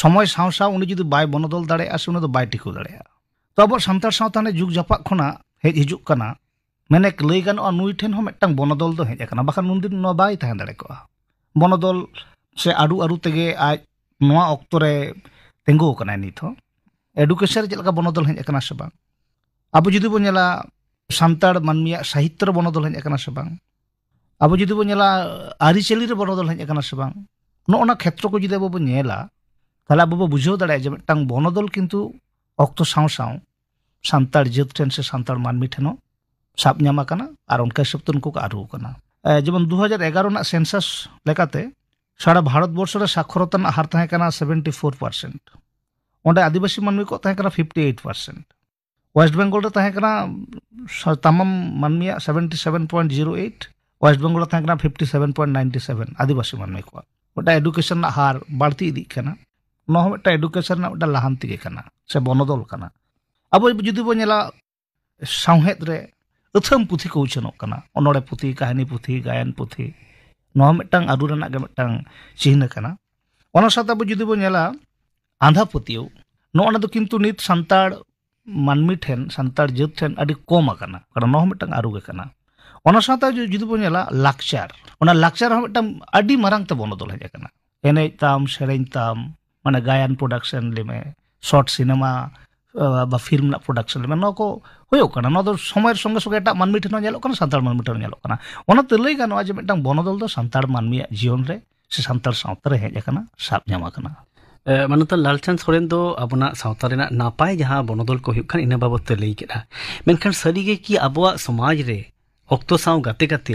ᱥᱚᱢᱚᱭ ᱥᱟᱶ ᱥᱟᱶ ᱩᱱᱤ ᱡᱩᱫᱤ ᱵᱟᱭ ᱵᱚᱱᱚᱫᱚᱞ ᱫᱟᱲᱮᱭᱟᱜᱼᱟ, ᱥᱮ ᱩᱱᱤ ᱫᱚ ᱵᱟᱭ ᱴᱤᱠᱟᱹᱣ ᱫᱟᱲᱮᱭᱟᱜᱼᱟ᱾ ᱛᱚ, ᱟᱵᱚᱣᱟᱜ ᱥᱟᱱᱛᱟᱲ ᱥᱟᱶᱛᱟ ᱨᱮ ᱡᱩᱜᱽ ᱡᱟᱯᱟᱜ ᱠᱷᱚᱱᱟᱜ ᱦᱮᱡ ᱦᱤᱡᱩᱜ ᱠᱟᱱᱟ, ᱢᱮᱱᱮᱠ ᱞᱟᱹᱭ ᱜᱟᱱᱚᱜᱼᱟ, ᱱᱩᱭ ᱴᱷᱮᱱ ᱦᱚᱸ ᱢᱤᱫᱴᱟᱝ ᱵᱚᱱᱚᱫᱚᱞ ᱫᱚ ᱦᱮᱡ ᱟᱠᱟᱱᱟ, ᱵᱟᱠᱷᱟᱱ ᱱᱩᱱᱫᱤᱱ ᱱᱚᱣᱟ ᱵᱟᱭ ᱛᱟᱦᱮᱸ ᱫᱟᱲᱮ ᱠᱚᱜᱼᱟ᱾ ᱵᱚᱱᱚᱫᱚᱞ ᱥᱮ ᱟᱹᱨᱩ ᱟᱹᱨᱩ ᱛᱮᱜᱮ ᱟᱡ ᱱᱚᱣᱟ ᱚᱠᱛᱚ ᱨᱮ ᱛᱤᱸᱜᱩ ᱟᱠᱟᱱᱟᱭ ᱱᱤᱛ ᱦᱚᱸ᱾ ᱮᱰᱩᱠᱮᱥᱚᱱ ᱨᱮ ᱪᱮᱫ ᱞᱮᱠᱟ ᱵᱚᱱᱚᱫᱚᱞ ᱦᱮᱡ ᱟᱠᱟᱱᱟ ᱥᱮ ᱵᱟᱝ? ᱟᱵᱚ ᱡᱩᱫᱤ ᱵᱚᱱ ᱧᱮᱞᱟ, ᱥᱟᱱᱛᱟᱲ ᱢᱟᱹᱱᱢᱤᱭᱟᱜ ᱥᱟᱦᱤᱛᱛᱚ ᱨᱮ ᱵᱚᱱᱚᱫᱚᱞ ᱦᱮᱡ ᱟᱠᱟᱱᱟ ᱥᱮ ᱵᱟᱝ? ᱟᱵᱚ ᱡᱩᱫᱤ ᱵᱚᱱ ᱧᱮᱞᱟ, ᱟᱹᱨᱤᱪᱟᱹᱞᱤ ᱨᱮ ᱵᱚᱱᱚᱫᱚᱞ ᱦᱮᱡ ᱟᱠᱟᱱᱟ ᱥᱮ ᱵᱟᱝ? ᱱᱚᱜᱼᱚ ᱱᱟ ᱠᱷᱮᱛᱨᱚ ᱠᱚ ᱡᱩᱫᱤ ᱟᱵᱚ ᱵᱚᱱ ᱧᱮᱞᱟ, ᱛᱟᱦᱞᱮ ᱟᱵᱚ ᱵᱚ ᱵᱩᱡᱷᱟᱹᱣ ᱫᱟᱲᱮᱭᱟᱜᱼᱟ ᱡᱮ ᱢᱤᱫᱴᱟᱝ ᱵᱚᱱᱚᱫᱚᱞ ᱠᱤᱱᱛᱩ ᱚᱠᱛᱚ ᱥᱟᱶ ᱥᱟᱶ ᱥᱟᱱᱛᱟᱲ ᱡᱟᱹᱛ ᱴᱷᱮᱱ ᱥᱮ ᱥᱟᱱᱛᱟᱲ ᱢᱟᱹᱱᱢᱤ ᱴᱷᱮᱱ ᱦᱚᱸ ᱥᱟᱵ ᱧᱟᱢ ᱟᱠᱟᱱᱟ ᱟᱨ ᱚᱱᱠᱟ ᱦᱤᱥᱟᱹᱵ ᱛᱮ ᱩᱱᱠᱩ ᱠᱚ ᱟᱹᱨᱩ ᱟᱠᱟᱱᱟ᱾ ᱮ, ᱡᱮᱢᱚᱱ ᱫᱩ ᱦᱟᱡᱟᱨ ᱮᱜᱟᱨᱚ ᱨᱮᱱᱟᱜ ᱥᱮᱱᱥᱟᱥ ᱞᱮᱠᱟᱛᱮ ᱥᱟᱨᱟ ᱵᱷᱟᱨᱚᱛ ᱵᱚᱨᱥᱚ ᱨᱮ ᱥᱟᱠᱷᱚᱨᱚᱛᱟ ᱨᱮᱱᱟᱜ ᱦᱟᱨ ᱛᱟᱦᱮᱸ ᱠᱟᱱᱟ ᱥᱮᱵᱷᱮᱱᱴᱤ ᱯᱷᱳᱨ ᱯᱟᱨᱥᱮᱱᱴ᱾ ᱚᱸᱰᱮ ᱟᱹᱫᱤᱵᱟᱹᱥᱤ ᱢᱟᱹᱱᱢᱤ ᱠᱚ ᱛᱟᱦᱮᱸ ᱠᱟᱱᱟ fifty eight percent. West Bengal ᱨᱮ ᱛᱟᱦᱮᱸ ᱠᱟᱱᱟ ᱥᱟ-, ᱛᱟᱢᱟᱢ ᱢᱟᱹᱱᱢᱤᱭᱟᱜ seventy seven point zero eight, West Bengal ᱨᱮ ᱛᱟᱦᱮᱸ ᱠᱟᱱᱟ fifty seven point ninety seven ᱟᱹᱫᱤᱵᱟᱹᱥᱤ ᱢᱟᱹᱱᱢᱤ ᱠᱚᱣᱟᱜ᱾ ᱢᱤᱫᱴᱟᱝ ᱮᱰᱩᱠᱮᱥᱚᱱ ᱨᱮᱱᱟᱜ ᱦᱟᱨ ᱵᱟᱹᱲᱛᱤ ᱤᱫᱤᱜ ᱠᱟᱱᱟ᱾ ᱱᱚᱣᱟ ᱦᱚᱸ ᱢᱤᱫᱴᱟᱝ ᱮᱰᱩᱠᱮᱥᱚᱱ ᱨᱮᱱᱟᱜ ᱢᱤᱫᱴᱟᱝ ᱞᱟᱦᱟᱱᱛᱤ ᱜᱮ ᱠᱟᱱᱟ, ᱥᱮ ᱵᱚᱱᱚᱫᱚᱞ ᱠᱟᱱᱟ᱾ ᱟᱵᱚ ᱡᱩᱫᱤ ᱵᱚᱱ ᱧᱮᱞᱟ, ᱥᱟᱶᱦᱮᱫ ᱨᱮ ᱟᱹᱛᱷᱟᱹᱢ ᱯᱩᱛᱷᱤ ᱠᱚ ᱩᱪᱷᱟᱹᱱᱚᱜ ᱠᱟᱱᱟ, ᱚᱱᱚᱬᱦᱮ ᱯᱩᱛᱷᱤ, ᱠᱟᱹᱦᱱᱤ ᱯᱩᱛᱷᱤ, ᱜᱟᱭᱟᱱ ᱯᱩᱛᱷᱤ, ᱱᱚᱣᱟ ᱦᱚᱸ ᱢᱤᱫᱴᱟᱝ ᱟᱹᱨᱩ ᱨᱮᱱᱟᱜ ᱜᱮ ᱢᱤᱫᱴᱟᱝ ᱪᱤᱦᱱᱟᱹ ᱠᱟᱱᱟ᱾ ᱚᱱᱟ ᱥᱟᱶᱛᱮ ᱟᱵᱚ ᱡᱩᱫᱤ ᱵᱚᱱ ᱧᱮᱞᱟ, ᱟᱸᱫᱷᱟ ᱯᱟᱹᱛᱭᱟᱹᱣ, ᱱᱚᱜᱼᱚ ᱱᱟ ᱫᱚ ᱠᱤᱱᱛᱩ ᱱᱤᱛ ᱥᱟᱱᱛᱟᱲ ᱢᱟᱹᱱᱢᱤ ᱴᱷᱮᱱ, ᱥᱟᱱᱛᱟᱲ ᱡᱟᱹᱛ ᱴᱷᱮᱱ ᱟᱹᱰᱤ ᱠᱚᱢ ᱟᱠᱟᱱᱟ, ᱠᱟᱨᱚᱱ ᱱᱚᱣᱟ ᱦᱚᱸ ᱢᱤᱫᱴᱟᱝ ᱟᱹᱨᱩ ᱜᱮ ᱠᱟᱱᱟ᱾ ᱚᱱᱟ ᱥᱟᱶᱛᱮ ᱡᱩ- ᱡᱩᱫᱤ ᱵᱚᱱ ᱧᱮᱞᱟ ᱞᱟᱠᱪᱟᱨ, ᱚᱱᱟ ᱞᱟᱠᱪᱟᱨ ᱦᱚᱸ ᱢᱤᱫᱴᱟᱝ ᱟᱹᱰᱤ ᱢᱟᱨᱟᱝ ᱛᱮ ᱵᱚᱱᱚᱫᱚᱞ ᱦᱮᱡ ᱟᱠᱟᱱᱟ᱾ ᱮᱱᱮᱡ ᱛᱟᱢ, ᱥᱮᱨᱮᱧ ᱛᱟᱢ, ᱢᱟᱱᱮ ᱜᱟᱭᱟᱱ ᱯᱨᱚᱰᱟᱠᱥᱚᱱ ᱞᱟᱹᱭ ᱢᱮ, ᱥᱚᱨᱴ ᱥᱤᱱᱮᱢᱟ, ᱟᱸ, ᱵᱟ ᱯᱷᱤᱞᱢ ᱨᱮᱱᱟᱜ ᱯᱨᱚᱰᱟᱠᱥᱚᱱ ᱞᱟᱹᱭ ᱢᱮ, ᱱᱚᱣᱟ ᱠᱚ ᱦᱩᱭᱩᱜ ᱠᱟᱱᱟ᱾ ᱱᱚᱣᱟ ᱫᱚ ᱥᱚᱢᱚᱭ ᱥᱚᱸᱜᱮ ᱥᱚᱸᱜᱮ ᱮᱴᱟᱜ ᱢᱟᱹᱱᱢᱤ ᱴᱷᱮᱱ ᱦᱚᱸ ᱧᱮᱞᱚᱜ ᱠᱟᱱᱟ, ᱥᱟᱱᱛᱟᱲ ᱢᱟᱹᱱᱢᱤ ᱴᱷᱮᱱ ᱦᱚᱸ ᱧᱮᱞᱚᱜ ᱠᱟᱱᱟ᱾ ᱚᱱᱟᱛᱮ ᱞᱟᱹᱭ ᱜᱟᱱᱚᱜᱼᱟ ᱡᱮ ᱢᱤᱫᱴᱟᱝ ᱵᱚᱱᱚᱫᱚᱞ ᱫᱚ ᱥᱟᱱᱛᱟᱲ ᱢᱟᱹᱱᱢᱤᱭᱟᱜ ᱡᱤᱭᱚᱱ ᱨᱮ ᱥᱮ ᱥᱟᱱᱛᱟᱲ ᱥᱟᱶᱛᱟ ᱨᱮ ᱦᱮᱡ ᱟᱠᱟᱱᱟ, ᱥᱟᱵ ᱧᱟᱢ ᱟᱠᱟᱱᱟ᱾ ᱮ, ᱢᱟᱱᱚᱛᱟᱱ ᱞᱟᱞᱪᱟᱸᱫᱽ ᱥᱚᱨᱮᱱ ᱫᱚ ᱟᱵᱚᱱᱟᱜ ᱥᱟᱶᱛᱟ ᱨᱮᱱᱟᱜ ᱱᱟᱯᱟᱭ ᱡᱟᱦᱟᱸ ᱵᱚᱱᱚᱫᱚᱞ ᱠᱚ ᱦᱩᱭᱩᱜ ᱠᱟᱱ, ᱤᱱᱟᱹ ᱵᱟᱵᱚᱛ ᱛᱮ ᱞᱟᱹᱭ ᱠᱮᱫᱼᱟ᱾ ᱢᱮᱱᱠᱷᱟᱱ ᱥᱟᱹᱨᱤᱜᱮ ᱠᱤ ᱟᱵᱚᱣᱟᱜ ᱥᱚᱢᱟᱡᱽ ᱨᱮ ᱚᱠᱛᱚ ᱥᱟᱶ ᱜᱟᱛᱮ ᱠᱟᱛᱮ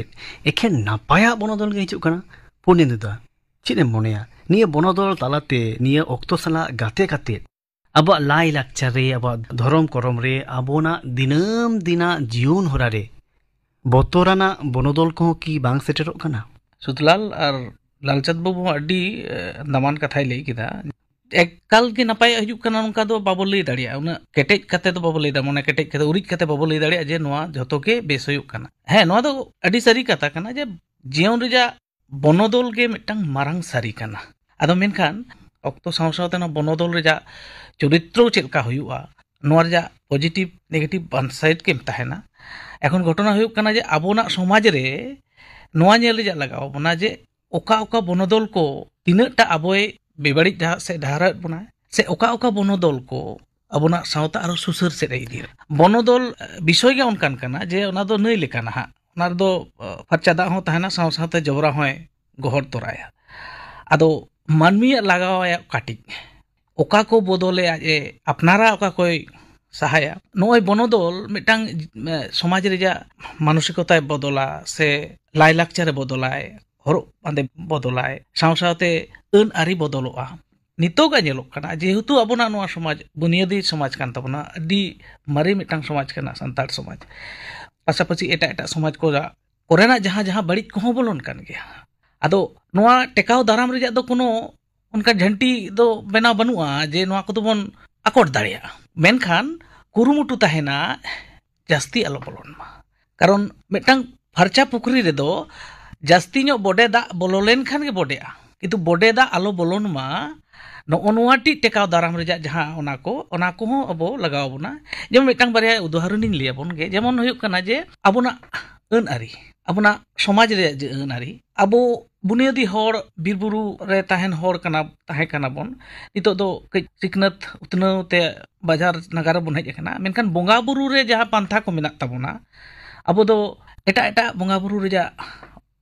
ᱮᱠᱷᱮᱱ ᱱᱟᱯᱟᱭᱟᱜ ᱵᱚᱱᱚᱫᱚᱞ ᱜᱮ ᱦᱤᱡᱩᱜ ᱠᱟᱱᱟ? ᱯᱩᱨᱱᱮᱱᱫᱩ ᱫᱟ, ᱪᱮᱫ ᱮᱢ ᱢᱚᱱᱮᱭᱟ? ᱱᱤᱭᱟᱹ ᱵᱚᱱᱚᱫᱚᱞ ᱛᱟᱞᱟᱛᱮ, ᱱᱤᱭᱟᱹ ᱚᱠᱛᱚ ᱥᱟᱞᱟᱜ ᱜᱟᱛᱮ ᱠᱟᱛᱮ ᱟᱵᱚᱣᱟᱜ ᱞᱟᱭ ᱞᱟᱠᱪᱟᱨ ᱨᱮ, ᱟᱵᱚᱣᱟᱜ ᱫᱷᱚᱨᱚᱢ ᱠᱚᱨᱚᱢ ᱨᱮ, ᱟᱵᱚᱱᱟᱜ ᱫᱤᱱᱟᱹᱢ ᱫᱤᱱᱟᱜ ᱡᱤᱭᱚᱱ ᱦᱚᱨᱟ ᱨᱮ ᱵᱚᱛᱚᱨᱟᱱᱟᱜ ᱵᱚᱱᱚᱫᱚᱞ ᱠᱚᱦᱚᱸ ᱠᱤ ᱵᱟᱝ ᱥᱮᱴᱮᱨᱚᱜ ᱠᱟᱱᱟ? ᱥᱩᱫᱷᱞᱟᱞ ᱟᱨ ᱞᱟᱞᱪᱟᱸᱫᱽ ᱵᱟᱹᱵᱩ ᱦᱚᱸ ᱟᱹᱰᱤ, ᱮ, ᱫᱟᱢᱟᱱ ᱠᱟᱛᱷᱟᱭ ᱞᱟᱹᱭ ᱠᱮᱫᱟ᱾ ᱮᱠᱟᱞ ᱜᱮ ᱱᱟᱯᱟᱭᱟᱜ ᱦᱤᱡᱩᱜ ᱠᱟᱱᱟ, ᱱᱚᱝᱠᱟ ᱫᱚ ᱵᱟᱵᱚ ᱞᱟᱹᱭ ᱫᱟᱲᱮᱭᱟᱜᱼᱟ᱾ ᱩᱱᱟᱹᱜ ᱠᱮᱴᱮᱡ ᱠᱟᱛᱮ ᱫᱚ ᱵᱟᱵᱚ ᱞᱟᱹᱭ ᱫᱟᱲᱮᱭᱟᱜᱼᱟ, ᱢᱚᱱᱮ ᱠᱮᱴᱮᱡ ᱠᱟᱛᱮ, ᱩᱨᱤᱡ ᱠᱟᱛᱮ ᱵᱟᱵᱚ ᱞᱟᱹᱭ ᱫᱟᱲᱮᱭᱟᱜᱼᱟ ᱡᱮ ᱱᱚᱣᱟ ᱡᱷᱚᱛᱚ ᱜᱮ ᱵᱮᱥ ᱦᱩᱭᱩᱜ ᱠᱟᱱᱟ᱾ ᱦᱮᱸ, ᱱᱚᱣᱟ ᱫᱚ ᱟᱹᱰᱤ ᱥᱟᱹᱨᱤ ᱠᱟᱛᱷᱟ ᱠᱟᱱᱟ ᱡᱮ ᱡᱤᱭᱚᱱ ᱨᱮᱭᱟᱜ ᱵᱚᱱᱚᱫᱚᱞ ᱜᱮ ᱢᱤᱫᱴᱟᱝ ᱢᱟᱨᱟᱝ ᱥᱟᱹᱨᱤ ᱠᱟᱱᱟ᱾ ᱟᱫᱚ ᱢᱮᱱᱠᱷᱟᱱ ᱚᱠᱛᱚ ᱥᱟᱶ ᱥᱟᱶᱛᱮ ᱱᱚᱣᱟ ᱵᱚᱱᱚᱫᱚᱞ ᱨᱮᱭᱟᱜ ᱪᱚᱨᱤᱛᱨᱚ ᱪᱮᱫ ᱞᱮᱠᱟ ᱦᱩᱭᱩᱜᱼᱟ, ᱱᱚᱣᱟ ᱨᱮᱭᱟᱜ ᱯᱚᱡᱤᱴᱤᱵᱷ ᱱᱮᱜᱮᱴᱤᱵᱷ ᱵᱟᱱᱟᱨ ᱥᱟᱭᱤᱰ ᱜᱮᱢ ᱛᱟᱦᱮᱱᱟ᱾ ᱮᱠᱷᱚᱱ ᱜᱷᱚᱴᱚᱱᱟ ᱦᱩᱭᱩᱜ ᱠᱟᱱᱟ ᱡᱮ ᱟᱵᱚᱱᱟᱜ ᱥᱚᱢᱟᱡᱽ ᱨᱮ ᱱᱚᱣᱟ ᱧᱮᱞ ᱨᱮᱭᱟᱜ ᱞᱟᱜᱟᱣ ᱵᱚᱱᱟ ᱡᱮ ᱚᱠᱟ ᱚᱠᱟ ᱵᱚᱱᱚᱫᱚᱞ ᱠᱚ ᱛᱤᱱᱟᱹᱜ ᱴᱟ ᱟᱵᱚᱭ ᱵᱮᱵᱟᱹᱲᱤᱡ ᱰᱟᱦᱟᱨ ᱥᱮᱫ ᱰᱟᱦᱟᱨᱟᱣᱮᱫ ᱵᱚᱱᱟᱭ, ᱥᱮ ᱚᱠᱟ ᱚᱠᱟ ᱵᱚᱱᱚᱫᱚᱞ ᱠᱚ ᱟᱵᱚᱱᱟᱜ ᱥᱟᱶᱛᱟ ᱟᱨᱚ ᱥᱩᱥᱟᱹᱨ ᱥᱮᱫ ᱮ ᱤᱫᱤᱭᱟ᱾ ᱵᱚᱱᱚᱫᱚᱞ, ᱮ, ᱵᱤᱥᱚᱭ ᱜᱮ ᱚᱱᱠᱟᱱ ᱠᱟᱱᱟ ᱡᱮ ᱚᱱᱟ ᱫᱚ ᱱᱟᱹᱭ ᱞᱮᱠᱟ ᱱᱟᱦᱟᱜ᱾ ᱚᱱᱟ ᱨᱮᱫᱚ, ᱮ, ᱯᱷᱟᱨᱪᱟ ᱫᱟᱜ ᱦᱚᱸ ᱛᱟᱦᱮᱱᱟ, ᱥᱟᱶ ᱥᱟᱶᱛᱮ ᱡᱚᱵᱽᱨᱟ ᱦᱚᱸᱭ ᱜᱚᱦᱚᱲ ᱛᱚᱨᱟᱭᱟ᱾ ᱟᱫᱚ ᱢᱟᱹᱱᱢᱤᱭᱟᱜ ᱞᱟᱜᱟᱣ ᱟᱭᱟ ᱠᱟᱹᱴᱤᱡ, ᱚᱠᱟ ᱠᱚ ᱵᱚᱫᱚᱞᱮ ᱟᱡ ᱮ ᱟᱯᱱᱟᱨᱟ, ᱚᱠᱟ ᱠᱚᱭ ᱥᱟᱦᱟᱭᱟ᱾ ᱱᱚᱜᱼᱚᱭ ᱵᱚᱱᱚᱫᱚᱞ ᱢᱤᱫᱴᱟᱝ, ᱮ, ᱥᱚᱢᱟᱡᱽ ᱨᱮᱭᱟᱜ ᱢᱟᱱᱚᱥᱤᱠᱚᱛᱟᱭ ᱵᱚᱫᱚᱞᱟ, ᱥᱮ ᱞᱟᱭᱞᱟᱠᱪᱟᱨᱮ ᱵᱚᱫᱚᱞᱟᱭ, ᱦᱚᱨᱚᱜ ᱵᱟᱸᱫᱮ ᱵᱚᱫᱚᱞᱟᱭ, ᱥᱟᱶ ᱥᱟᱶᱛᱮ ᱟᱹᱱ ᱟᱹᱨᱤ ᱵᱚᱫᱚᱞᱚᱜᱼᱟ᱾ ᱱᱤᱛᱚᱜᱟᱜ ᱧᱮᱞᱚᱜ ᱠᱟᱱᱟ, ᱡᱮᱦᱮᱛᱩ ᱟᱵᱚᱱᱟᱜ ᱱᱚᱣᱟ ᱥᱚᱢᱟᱡᱽ ᱵᱩᱱᱤᱭᱟᱹᱫᱤ ᱥᱚᱢᱟᱡᱽ ᱠᱟᱱ ᱛᱟᱵᱚᱱᱟ, ᱟᱹᱰᱤ ᱢᱟᱨᱮ ᱢᱤᱫᱴᱟᱝ ᱥᱚᱢᱟᱡᱽ ᱠᱟᱱᱟ ᱥᱟᱱᱛᱟᱲ ᱥᱚᱢᱟᱡᱽ, ᱯᱟᱥᱟᱯᱟᱥᱤ ᱮᱴᱟᱜ ᱮᱴᱟᱜ ᱥᱚᱢᱟᱡᱽ ᱠᱚ ᱠᱚᱨᱮᱱᱟᱜ ᱡᱟᱦᱟᱸ ᱡᱟᱦᱟᱸ ᱵᱟᱹᱲᱤᱡ ᱠᱚᱦᱚᱸ ᱵᱚᱞᱚᱱ ᱠᱟᱱ ᱜᱮᱭᱟ᱾ ᱟᱫᱚ ᱱᱚᱣᱟ ᱴᱮᱠᱟᱣ ᱫᱟᱨᱟᱢ ᱨᱮᱭᱟᱜ ᱫᱚ ᱠᱳᱱᱳ ᱚᱱᱠᱟ ᱡᱷᱟᱹᱱᱴᱤ ᱫᱚ ᱵᱮᱱᱟᱣ ᱵᱟᱹᱱᱩᱜᱼᱟ ᱡᱮ ᱱᱚᱣᱟ ᱠᱚᱫᱚ ᱵᱚᱱ ᱟᱠᱚᱴ ᱫᱟᱲᱮᱭᱟᱜᱼᱟ᱾ ᱢᱮᱱᱠᱷᱟᱱ ᱠᱩᱨᱩᱢᱩᱴᱩ ᱛᱟᱦᱮᱱᱟ ᱡᱟᱹᱥᱛᱤ ᱟᱞᱚ ᱵᱚᱞᱚᱱ ᱢᱟ᱾ ᱠᱟᱨᱚᱱ ᱢᱤᱫᱴᱟᱝ ᱯᱷᱟᱨᱪᱟ ᱯᱩᱠᱷᱨᱤ ᱨᱮᱫᱚ ᱡᱟᱹᱥᱛᱤ ᱧᱚᱜ ᱵᱚᱰᱮ ᱫᱟᱜ ᱵᱚᱞᱚ ᱞᱮᱱᱠᱷᱟᱱ ᱜᱮ ᱵᱚᱰᱮᱜᱼᱟ, ᱠᱤᱱᱛᱩ ᱵᱚᱰᱮ ᱫᱟᱜ ᱟᱞᱚ ᱵᱚᱞᱚᱱ ᱢᱟ, ᱱᱚᱜᱼᱚ ᱱᱚᱣᱟ ᱴᱤᱡ ᱴᱮᱠᱟᱣ ᱫᱟᱨᱟᱢ ᱨᱮᱭᱟᱜ ᱡᱟᱦᱟᱸ ᱚᱱᱟ ᱠᱚ, ᱚᱱᱟ ᱠᱚᱦᱚᱸ ᱟᱵᱚ ᱞᱟᱜᱟᱣ ᱵᱚᱱᱟ᱾ ᱡᱮᱢᱚᱱ ᱢᱤᱫᱴᱟᱝ ᱵᱟᱨᱭᱟ ᱩᱫᱟᱦᱚᱨᱚᱱᱤᱧ ᱞᱟᱹᱭ ᱟᱵᱚᱱ ᱜᱮ, ᱡᱮᱢᱚᱱ ᱦᱩᱭᱩᱜ ᱠᱟᱱᱟ ᱡᱮ ᱟᱵᱚᱱᱟᱜ ᱟᱹᱱ ᱟᱹᱨᱤ, ᱟᱵᱚᱱᱟᱜ ᱥᱚᱢᱟᱡᱽ ᱨᱮᱭᱟᱜ ᱡᱮ ᱟᱹᱱ ᱟᱹᱨᱤ, ᱟᱵᱚ ᱵᱩᱱᱤᱭᱟᱹᱫᱤ ᱦᱚᱲ ᱵᱤᱨ ᱵᱩᱨᱩ ᱨᱮ ᱛᱟᱦᱮᱱ ᱦᱚᱲ ᱠᱟᱱᱟ, ᱛᱟᱦᱮᱸ ᱠᱟᱱᱟ ᱵᱚᱱ᱾ ᱱᱤᱛᱚᱜ ᱫᱚ ᱠᱟᱹᱡ ᱥᱤᱠᱷᱱᱟᱹᱛ ᱩᱛᱱᱟᱹᱣ ᱛᱮ ᱵᱟᱡᱟᱨ ᱱᱟᱜᱟᱨ ᱨᱮᱵᱚᱱ ᱦᱮᱡ ᱟᱠᱟᱱᱟ, ᱢᱮᱱᱠᱷᱟᱱ ᱵᱚᱸᱜᱟ ᱵᱩᱨᱩ ᱨᱮ ᱡᱟᱦᱟᱸ ᱯᱟᱱᱛᱷᱟ ᱠᱚ ᱢᱮᱱᱟᱜ ᱛᱟᱵᱚᱱᱟ, ᱟᱵᱚ ᱫᱚ ᱮᱴᱟᱜ ᱮᱴᱟᱜ ᱵᱚᱸᱜᱟ ᱵᱩᱨᱩ ᱨᱮᱭᱟᱜ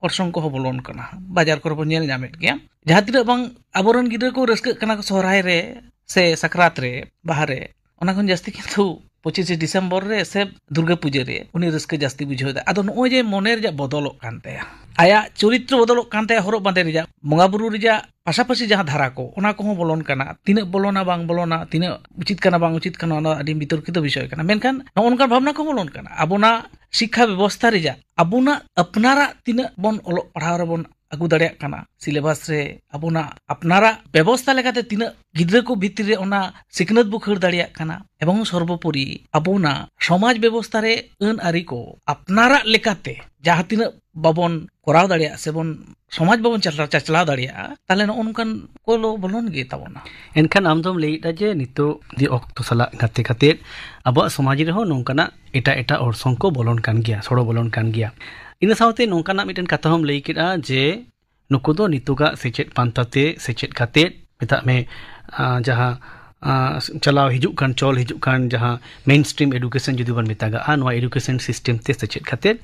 ᱚᱨᱥᱚᱝ ᱠᱚᱦᱚᱸ ᱵᱚᱞᱚᱱ ᱠᱟᱱᱟ, ᱵᱟᱡᱟᱨ ᱠᱚᱨᱮ ᱵᱚᱱ ᱧᱮᱞ ᱧᱟᱢᱮᱫ ᱜᱮᱭᱟ᱾ ᱡᱟᱦᱟᱸ ᱛᱤᱱᱟᱹᱜ ᱵᱟᱝ ᱟᱵᱚᱨᱮᱱ ᱜᱤᱫᱽᱨᱟᱹ ᱠᱚ ᱨᱟᱹᱥᱠᱟᱹᱜ ᱠᱟᱱᱟ ᱠᱚ ᱥᱚᱦᱨᱟᱭ ᱨᱮ ᱥᱮ ᱥᱟᱠᱨᱟᱛ ᱨᱮ, ᱵᱟᱦᱟ ᱨᱮ, ᱚᱱᱟ ᱠᱷᱚᱱ ᱡᱟᱹᱥᱛᱤ ᱠᱤᱱᱛᱩ ᱯᱚᱸᱪᱤᱥᱮ ᱰᱤᱥᱮᱢᱵᱚᱨ ᱨᱮ ᱥᱮ ᱫᱩᱨᱜᱟᱹ ᱯᱩᱡᱟᱹ ᱨᱮ ᱩᱱᱤ ᱨᱟᱹᱥᱠᱟᱹ ᱡᱟᱹᱥᱛᱤ ᱵᱩᱡᱷᱟᱹᱣ ᱮᱫᱟ᱾ ᱟᱫᱚ ᱱᱚᱜᱼᱚᱭ ᱡᱮ ᱢᱚᱱᱮ ᱨᱮᱭᱟᱜ ᱵᱚᱫᱚᱞᱚᱜ ᱠᱟᱱ ᱛᱟᱭᱟ, ᱟᱭᱟᱜ ᱪᱚᱨᱤᱛᱨᱚ ᱵᱚᱫᱚᱞᱚᱜ ᱠᱟᱱ ᱛᱟᱭᱟ, ᱦᱚᱨᱚᱜ ᱵᱟᱸᱫᱮ ᱨᱮᱭᱟᱜ, ᱵᱚᱸᱜᱟ ᱵᱩᱨᱩ ᱨᱮᱭᱟᱜ ᱯᱟᱥᱟᱯᱟᱥᱤ ᱡᱟᱦᱟᱸ ᱫᱷᱟᱨᱟ ᱠᱚ, ᱚᱱᱟ ᱠᱚᱦᱚᱸ ᱵᱚᱞᱚᱱ ᱠᱟᱱᱟ᱾ ᱛᱤᱱᱟᱹᱜ ᱵᱚᱞᱚᱱᱟ ᱵᱟᱝ ᱵᱚᱞᱚᱱᱟ, ᱛᱤᱱᱟᱹᱜ ᱩᱪᱤᱛ ᱠᱟᱱᱟ ᱵᱟᱝ ᱩᱪᱤᱛ ᱠᱟᱱᱟ, ᱚᱱᱟ ᱟᱹᱰᱤ ᱵᱤᱛᱚᱨᱠᱤᱛᱚ ᱵᱤᱥᱚᱭ ᱠᱟᱱᱟ᱾ ᱢᱮᱱᱠᱷᱟᱱ ᱱᱚᱜᱼᱚ ᱱᱚᱝᱠᱟᱱ ᱵᱷᱟᱵᱽᱱᱟ ᱠᱚ ᱵᱚᱞᱚᱱ ᱠᱟᱱᱟ᱾ ᱟᱵᱚᱱᱟᱜ ᱥᱤᱠᱠᱷᱟ ᱵᱮᱵᱚᱥᱛᱷᱟ ᱨᱮᱭᱟᱜ, ᱟᱵᱚᱱᱟᱜ ᱟᱯᱱᱟᱨᱟᱜ ᱛᱤᱱᱟᱹᱜ ᱵᱚᱱ ᱚᱞᱚᱜ ᱯᱟᱲᱦᱟᱣ ᱨᱮᱵᱚᱱ ᱟᱹᱜᱩ ᱫᱟᱲᱮᱭᱟᱜ ᱠᱟᱱᱟ, ᱥᱤᱞᱮᱵᱟᱥ ᱨᱮ ᱟᱵᱚᱱᱟᱜ ᱟᱯᱱᱟᱨᱟᱜ ᱵᱮᱵᱚᱥᱛᱷᱟ ᱞᱮᱠᱟᱛᱮ ᱛᱤᱱᱟᱹᱜ ᱜᱤᱫᱽᱨᱟᱹ ᱠᱚ ᱵᱷᱤᱛᱨᱤ ᱨᱮ ᱚᱱᱟ ᱥᱤᱠᱷᱱᱟᱹᱛ ᱵᱚ ᱠᱷᱟᱹᱲ ᱫᱟᱲᱮᱭᱟᱜ ᱠᱟᱱᱟ, ᱮᱵᱚᱝ ᱥᱚᱨᱵᱚᱯᱚᱨᱤ ᱟᱵᱚᱱᱟᱜ ᱥᱚᱢᱟᱡᱽ ᱵᱮᱵᱚᱥᱛᱷᱟ ᱨᱮ ᱟᱹᱱ ᱟᱹᱨᱤ ᱠᱚ ᱟᱯᱱᱟᱨᱟᱜ ᱞᱮᱠᱟᱛᱮ ᱡᱟᱦᱟᱸ ᱛᱤᱱᱟᱹᱜ ᱵᱟᱵᱚᱱ ᱠᱚᱨᱟᱣ ᱫᱟᱲᱮᱭᱟᱜᱼᱟ ᱥᱮᱵᱚᱱ ᱥᱚᱢᱟᱡᱽ ᱵᱟᱵᱚᱱ ᱪᱟᱪᱞᱟᱣ, ᱪᱟᱪᱞᱟᱣ ᱫᱟᱲᱮᱭᱟᱜᱼᱟ, ᱛᱟᱦᱚᱞᱮ ᱱᱚᱜᱼᱚ ᱱᱚᱝᱠᱟᱱ ᱠᱚ ᱞᱚ ᱵᱚᱞᱚᱱ ᱜᱮ ᱛᱟᱵᱚᱱᱟ᱾ ᱮᱱᱠᱷᱟᱱ ᱟᱢ ᱫᱚᱢ ᱞᱟᱹᱭᱮᱫᱼᱟ ᱡᱮ ᱱᱤᱛᱚᱜ ᱫᱤ ᱚᱠᱛᱚ ᱥᱟᱞᱟᱜ ᱜᱟᱛᱮ ᱠᱟᱛᱮᱫ ᱟᱵᱚᱣᱟᱜ ᱥᱚᱢᱟᱡᱽ ᱨᱮᱦᱚᱸ ᱱᱚᱝᱠᱟᱱᱟᱜ ᱮᱴᱟᱜ ᱮᱴᱟᱜ ᱚᱨᱥᱚᱝ ᱠᱚ ᱵᱚᱞᱚᱱ ᱠᱟᱱ ᱜᱮᱭᱟ, ᱥᱚᱲᱚ ᱵᱚᱞᱚᱱ ᱠᱟᱱ ᱜᱮᱭᱟ᱾ ᱤᱱᱟᱹ ᱥᱟᱶᱛᱮ ᱱᱚᱝᱠᱟᱱᱟᱜ ᱢᱤᱫᱴᱮᱱ ᱠᱟᱛᱷᱟ ᱦᱚᱸᱢ ᱞᱟᱹᱭ ᱠᱮᱫᱼᱟ ᱡᱮ ᱱᱩᱠᱩ ᱫᱚ ᱱᱤᱛᱚᱜᱟᱜ ᱥᱮᱪᱮᱫ ᱯᱟᱱᱛᱷᱟ ᱛᱮ ᱥᱮᱪᱮᱫ ᱠᱟᱛᱮᱫ, ᱢᱮᱛᱟᱜ ᱢᱮ, ᱟᱸ, ᱡᱟᱦᱟᱸ, ᱟᱸ, ᱪᱟᱞᱟᱣ ᱦᱤᱡᱩᱜ ᱠᱟᱱ, ᱪᱚᱞ ᱦᱤᱡᱩᱜ ᱠᱟᱱ ᱡᱟᱦᱟᱸ ᱢᱮᱱ ᱥᱴᱨᱤᱢ ᱮᱰᱩᱠᱮᱥᱚᱱ ᱡᱩᱫᱤ ᱵᱚᱱ ᱢᱮᱛᱟᱜᱟᱜᱼᱟ, ᱱᱚᱣᱟ ᱮᱰᱩᱠᱮᱥᱚᱱ ᱥᱤᱥᱴᱮᱢ ᱛᱮ ᱥᱮᱪᱮᱫ ᱠᱟᱛᱮᱫ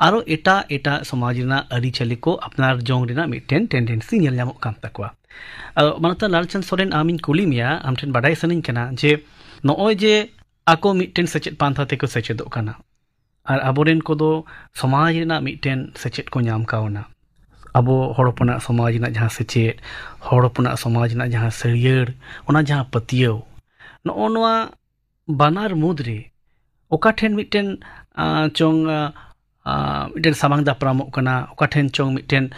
ᱟᱨᱚ ᱮᱴᱟᱜ ᱮᱴᱟᱜ ᱥᱚᱢᱟᱡᱽ ᱨᱮᱱᱟᱜ ᱟᱹᱨᱤᱪᱟᱹᱞᱤ ᱠᱚ ᱟᱯᱱᱟᱨ ᱡᱚᱝ ᱨᱮᱱᱟᱜ ᱢᱤᱫᱴᱮᱱ ᱴᱮᱱᱰᱮᱱᱥᱤ ᱧᱮᱞ ᱧᱟᱢᱚᱜ ᱠᱟᱱ ᱛᱟᱠᱚᱣᱟ᱾ ᱟᱫᱚ ᱢᱟᱱᱚᱛᱟᱱ ᱞᱟᱞᱪᱟᱸᱫᱽ ᱥᱚᱨᱮᱱ, ᱟᱢᱤᱧ ᱠᱩᱞᱤ ᱢᱮᱭᱟ, ᱟᱢ ᱴᱷᱮᱱ ᱵᱟᱰᱟᱭ ᱥᱟᱱᱟᱧ ᱠᱟᱱᱟ ᱡᱮ ᱱᱚᱜᱼᱚᱭ ᱡᱮ ᱟᱠᱚ ᱢᱤᱫᱴᱮᱱ ᱥᱮᱪᱮᱫ ᱯᱟᱱᱛᱷᱟ ᱛᱮᱠᱚ ᱥᱮᱪᱮᱫᱚᱜ ᱠᱟᱱᱟ, ᱟᱨ ᱟᱵᱚᱨᱮᱱ ᱠᱚᱫᱚ ᱥᱚᱢᱟᱡᱽ ᱨᱮᱱᱟᱜ ᱢᱤᱫᱴᱮᱱ ᱥᱮᱪᱮᱫ ᱠᱚ ᱧᱟᱢ ᱠᱟᱣᱱᱟ᱾ ᱟᱵᱚ ᱦᱚᱲ ᱦᱚᱯᱚᱱᱟᱜ ᱥᱚᱢᱟᱡᱽ ᱨᱮᱱᱟᱜ ᱡᱟᱦᱟᱸ ᱥᱮᱪᱮᱫ, ᱦᱚᱲ ᱦᱚᱯᱚᱱᱟᱜ ᱥᱚᱢᱟᱡᱽ ᱨᱮᱱᱟᱜ ᱡᱟᱦᱟᱸ ᱥᱟᱹᱨᱭᱟᱹᱲ, ᱚᱱᱟ ᱡᱟᱦᱟᱸ ᱯᱟᱹᱛᱭᱟᱹᱣ, ᱱᱚᱜᱼᱚ ᱱᱚᱣᱟ ᱵᱟᱱᱟᱨ ᱢᱩᱫᱽᱨᱮ ᱚᱠᱟ ᱴᱷᱮᱱ ᱢᱤᱫᱴᱮᱱ, ᱟᱸ, ᱪᱚᱝ, ᱟᱸ, ᱟᱸ, ᱢᱤᱫᱴᱮᱱ ᱥᱟᱢᱟᱝ ᱫᱟᱯᱨᱟᱢᱚᱜ ᱠᱟᱱᱟ, ᱚᱠᱟ ᱴᱷᱮᱱ ᱪᱚᱝ ᱢᱤᱫᱴᱮᱱ